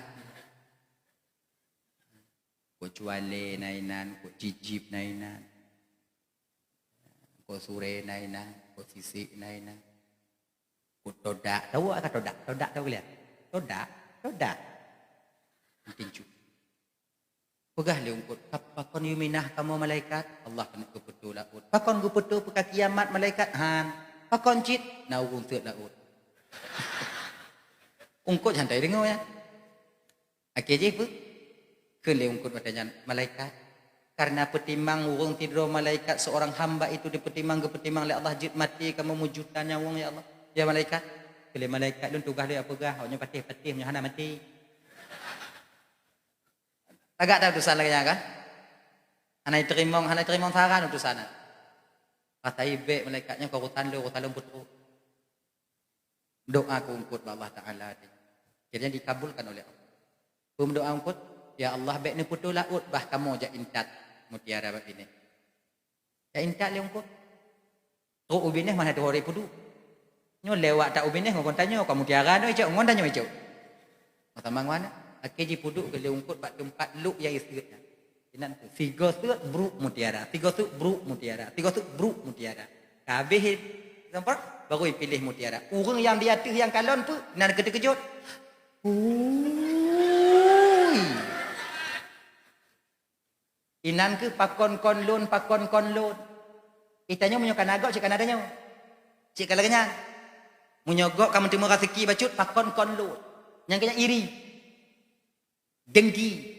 Kok cuale na inan, kok jijib na inan. Kok sure na inan, kok sisik na inan. Kok todak, tahu ka todak? Todak tahu kalian? Todak, todak. Mungkin cu. Peugah lé ungkot, "Kap-, pakon yu minah kamoe malaikat?" "Allah keuneuk geupeutoe laôt." "Pakon geupeutoe peue ka kiamat malaikat?" "Han." "Pakon cit?" "Na ureuëng seuk laôt." Ungkot santai deungoe ya. Akhé jih peue? Kheun lé ungkot watée nyan, "Malaikat, karena peutimang ureuëng sidroe malaikat seorang hamba itu dipeutimang, geupeutimang lé Allah jeuet maté kamoe meujuta nyawöng ya Allah. Ya malaikat." Kheun lé malaikat, "Lôn tugaih lôn peugah, awak nyoe patéh-patéh meunyoe hana maté." Tagak that utosan lagée nyan kan? Hana iteurimong, hana iteurimong saran utosan nyan. Rasa ibek malaikat nyan, "Keu urosan lôn, urosan lôn peutrok." Doa keu ungkot bak Allah Taala tadi. Akhirnya dikabulkan oleh Allah. Peue doa ungkot? "Ya Allah, bék neupeutoe laôt bah kamoe jak intat mutiara bak binéh." Jak intat lé ungkot. Trok u binéh mana tuho ré peuduek. Nyoe lewat that u binéh ngon tanyoe, ka mutiara nyoe icok, ngon tanyoe icok. Masa mangoh na, akhé jipeuduek keu lé ungkot bak teumpat lok nyang iseut nyan. Inan tu, sigoe seut brok mutiara, sigoe seut brok mutiara, sigoe seut brok mutiara. Ka habéh sampoe, baru ipiléh mutiara. Ureuëng nyang di ateueh nyang kalon peue, inan keuteukejot. Hui. Inan keuh pakon kon lôn, pakon kon lôn. Itanyoe meunyoe kana gob cit kana tanyoe. Cit ka lagée nyan. Meunyoe gob ka meuteumé raseuki bacut, pakon kon lôn. Nyang keu nyan iri. Dengki.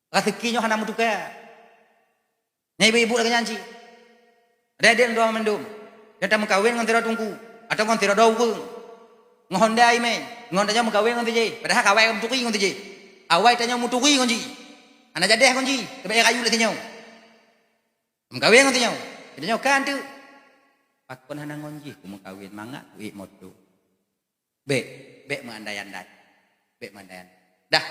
Raseuki nyoe hana meutuka. Nyan ibu-ibu lagée nyan cit. Adak-adak droe mandum, nyang tameukawen ngon sidroe teungku, atawa ngon sidroe ureuëng, ngon honda imé, ngon tanyoe meukawen ngon sijih, padahai kawai meuturi ngon sijih. Awai tanyoe meuturi ngon jih. Hana jadeh ngon jih, sabab rayu lé sinyoe. Meukawen ngon sinyoe. Tanyoe kan tu. Pakon hana ngon jih ku meukawen, mangat ku ék moto. Bék, bék meuandai-andai. Bék meuandai-andai. Dah.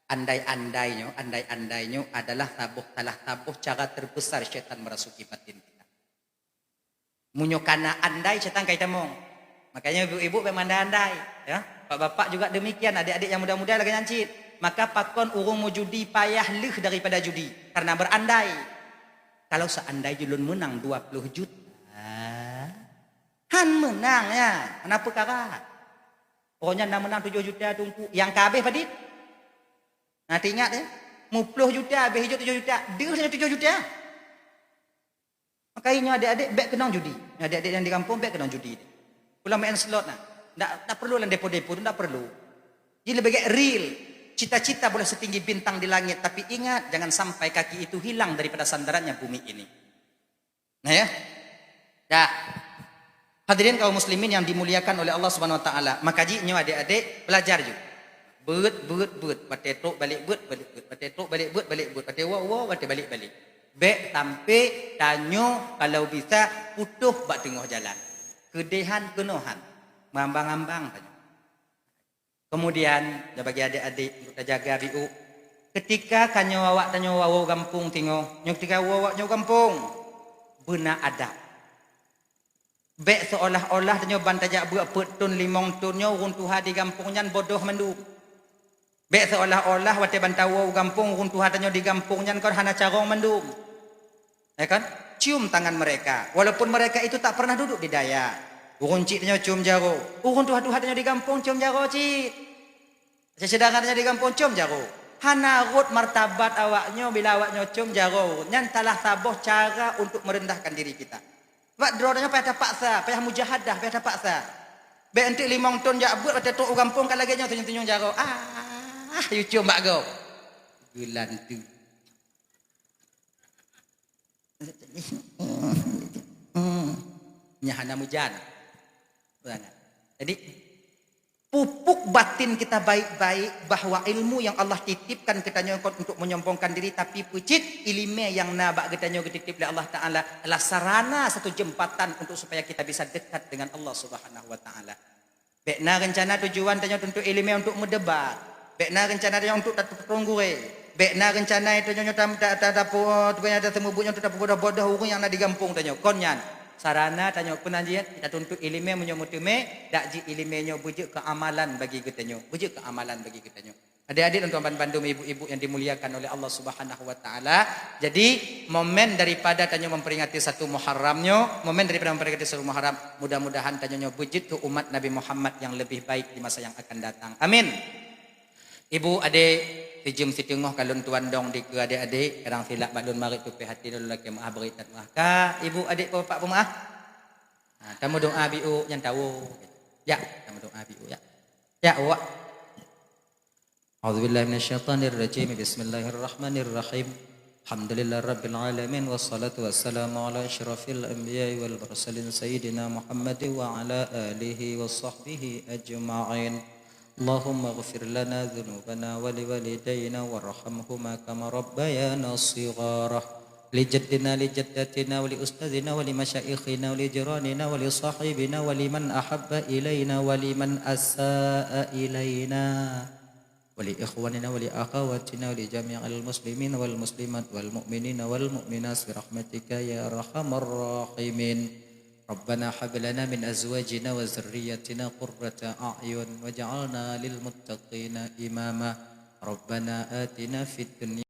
Andai-andai nyoe, andai-andai nyoe adalah saboh, salah saboh cara terbesar syaitan merasuki batin kita. Meunyoe kana andai, syaitan ka itamong. Makanya ibu-ibu bék meuandai-andai, ya. Bapak-bapak juga demikian, adik-adik yang muda-muda lagée nyan cit. Maka pakon ureuëng meujudi payah leuh daripada judi karena berandai. Kalau seandai jih lôn meunang dua puluh juta. Han meunang nyan, hana peukara. Uroe nyan na meunang tujoh juta teungku, nyang ka habéh padit? Na teuingat, ya? Meuploh juta, habéh ijok tujoh juta, deuh nyan tujoh juta. Maka nyoe adik-adik bék keunong judi. Nyoe adik-adik nyang di kampung bék keunong judi. Pulang main slot nah. Ndak, ndak perlu lam depo-depo tu, ndak perlu. Jadi lebih baik real. Cita-cita boleh setinggi bintang di langit, tapi ingat, jangan sampai kaki itu hilang daripada sandarannya bumi ini. Nah ya. Dah. Hadirin kaum muslimin yang dimuliakan oleh Allah Subhanahu wa taala, maka jih nyoe adik-adik belajar ju. Beuet, beuet, beuet, watée trok balik beuet, balik beuet, watée trok balik beuet, balik beuet, watée woe, woe, watée balik, balik. Bék sampai tanyoe kalau bisa putôh bak teungoh jalan. Keudehan keunohan. Meuambang-ambang tanyoe. Kemudian, nyoe bagi adik-adik untuk tajaga biu. Ketika ka nyoe awak tanyoe woe gampông tingoh, nyoe ketika woe awak nyoe gampông, beuna adab. Bék seolah-olah tanyoe ban tajak beuet peuet thon limong thon nyoe ureuëng tuha di gampông nyan bodoh mandum. Bék seolah-olah watée ban tawoe u gampông ureuëng tuha tanyoe di gampông nyan kon hana carông mandum. Ya kan? Cium tangan mereka, walaupun mereka itu tak pernah duduk di daya. Ureuëng chik tanyoe cium jaroe, ureuëng tuha-tuha tanyoe di gampông cium jaroe cit. Syedara tanyoe di gampông cium jaroe. Hana rhot martabat awak nyoe bila awak nyoe cium jaroe. Nyan salah saboh cara untuk merendahkan diri kita. Bak droe tanyoe payah tapaksa, payah mujahadah, payah tapaksa. Bék enteuk limong thon jak beuet watée trok u gampông ka lagée nyoe tunyong-tunyong jaroe. Ah, you cium bak gob. Geulanteue. Nyan hana meujan. Jadi, pupuk batin kita baik-baik bahwa ilmu yang Allah titipkan geutanyoe kon untuk menyombongkan diri, tapi peucit ileumé nyang na bak geutanyoe geutitip lé Allah Taala adalah sarana satu jembatan untuk supaya kita bisa dekat dengan Allah Subhanahu wa Taala. Bék na reuncana tujuan tanyoe tuntut ileumé untuk meudebat. Bék na reuncana tanyoe untuk tateupeutron gurée. Bék na reuncana tanyoe nyoe tam-, ta-, ta-, tapu-, tukai nyang taseumeubeuet nyoe untuk tapeubodoh-bodoh ureuëng nyang na di gampông tanyoe. Kon nyan, sarana tanyoe peunajiet, tatuntut ileumé meunyoe meuteumé, dak jih ileumé nyoe beujeuet keu amalan bagi geutanyoe. Beujeuet keu amalan bagi geutanyoe. Adik-adik dan tuan bandum, ibu-ibu yang dimuliakan oleh Allah Subhanahu wa Taala. Jadi, momen daripada tanyoe memperingati satu Muharram nyoe, momen daripada memperingati satu Muharram, mudah-mudahan tanyoe nyoe beujeuet keu umat Nabi Muhammad yang lebih baik di masa yang akan datang. Amin. Ibu, adik, sijeuem siteungoh ka lôn tuan dong dikeue adik-adik, kadang silap bak lôn marit tupéh até lôn lakée meuah beurit that meuah. Ka, ibu, adik, bapak peumaah. Ha, tameudoa biu nyan tawoe. Ya, tameudoa biu ya. Ya, wak. أعوذ بالله من الشيطان الرجيم. بسم الله الرحمن الرحيم. الحمد لله رب العالمين، والصلاة والسلام على أشرف الأنبياء والمرسلين سيدنا محمد وعلى آله وصحبه أجمعين. اللهم اغفر لنا ذنوبنا ولوالدينا وارحمهما كما ربيانا صغارا. لجدنا لجدتنا ولأستاذنا ولمشايخنا ولجيراننا ولصاحبنا ولمن أحب إلينا ولمن أساء إلينا. ولإخواننا ولأخواتنا ولجميع المسلمين والمسلمات والمؤمنين والمؤمنات برحمتك يا أرحم الراحمين. ربنا هب لنا من أزواجنا وذرياتنا قرة أعين واجعلنا للمتقين إماما. ربنا آتنا في الدنيا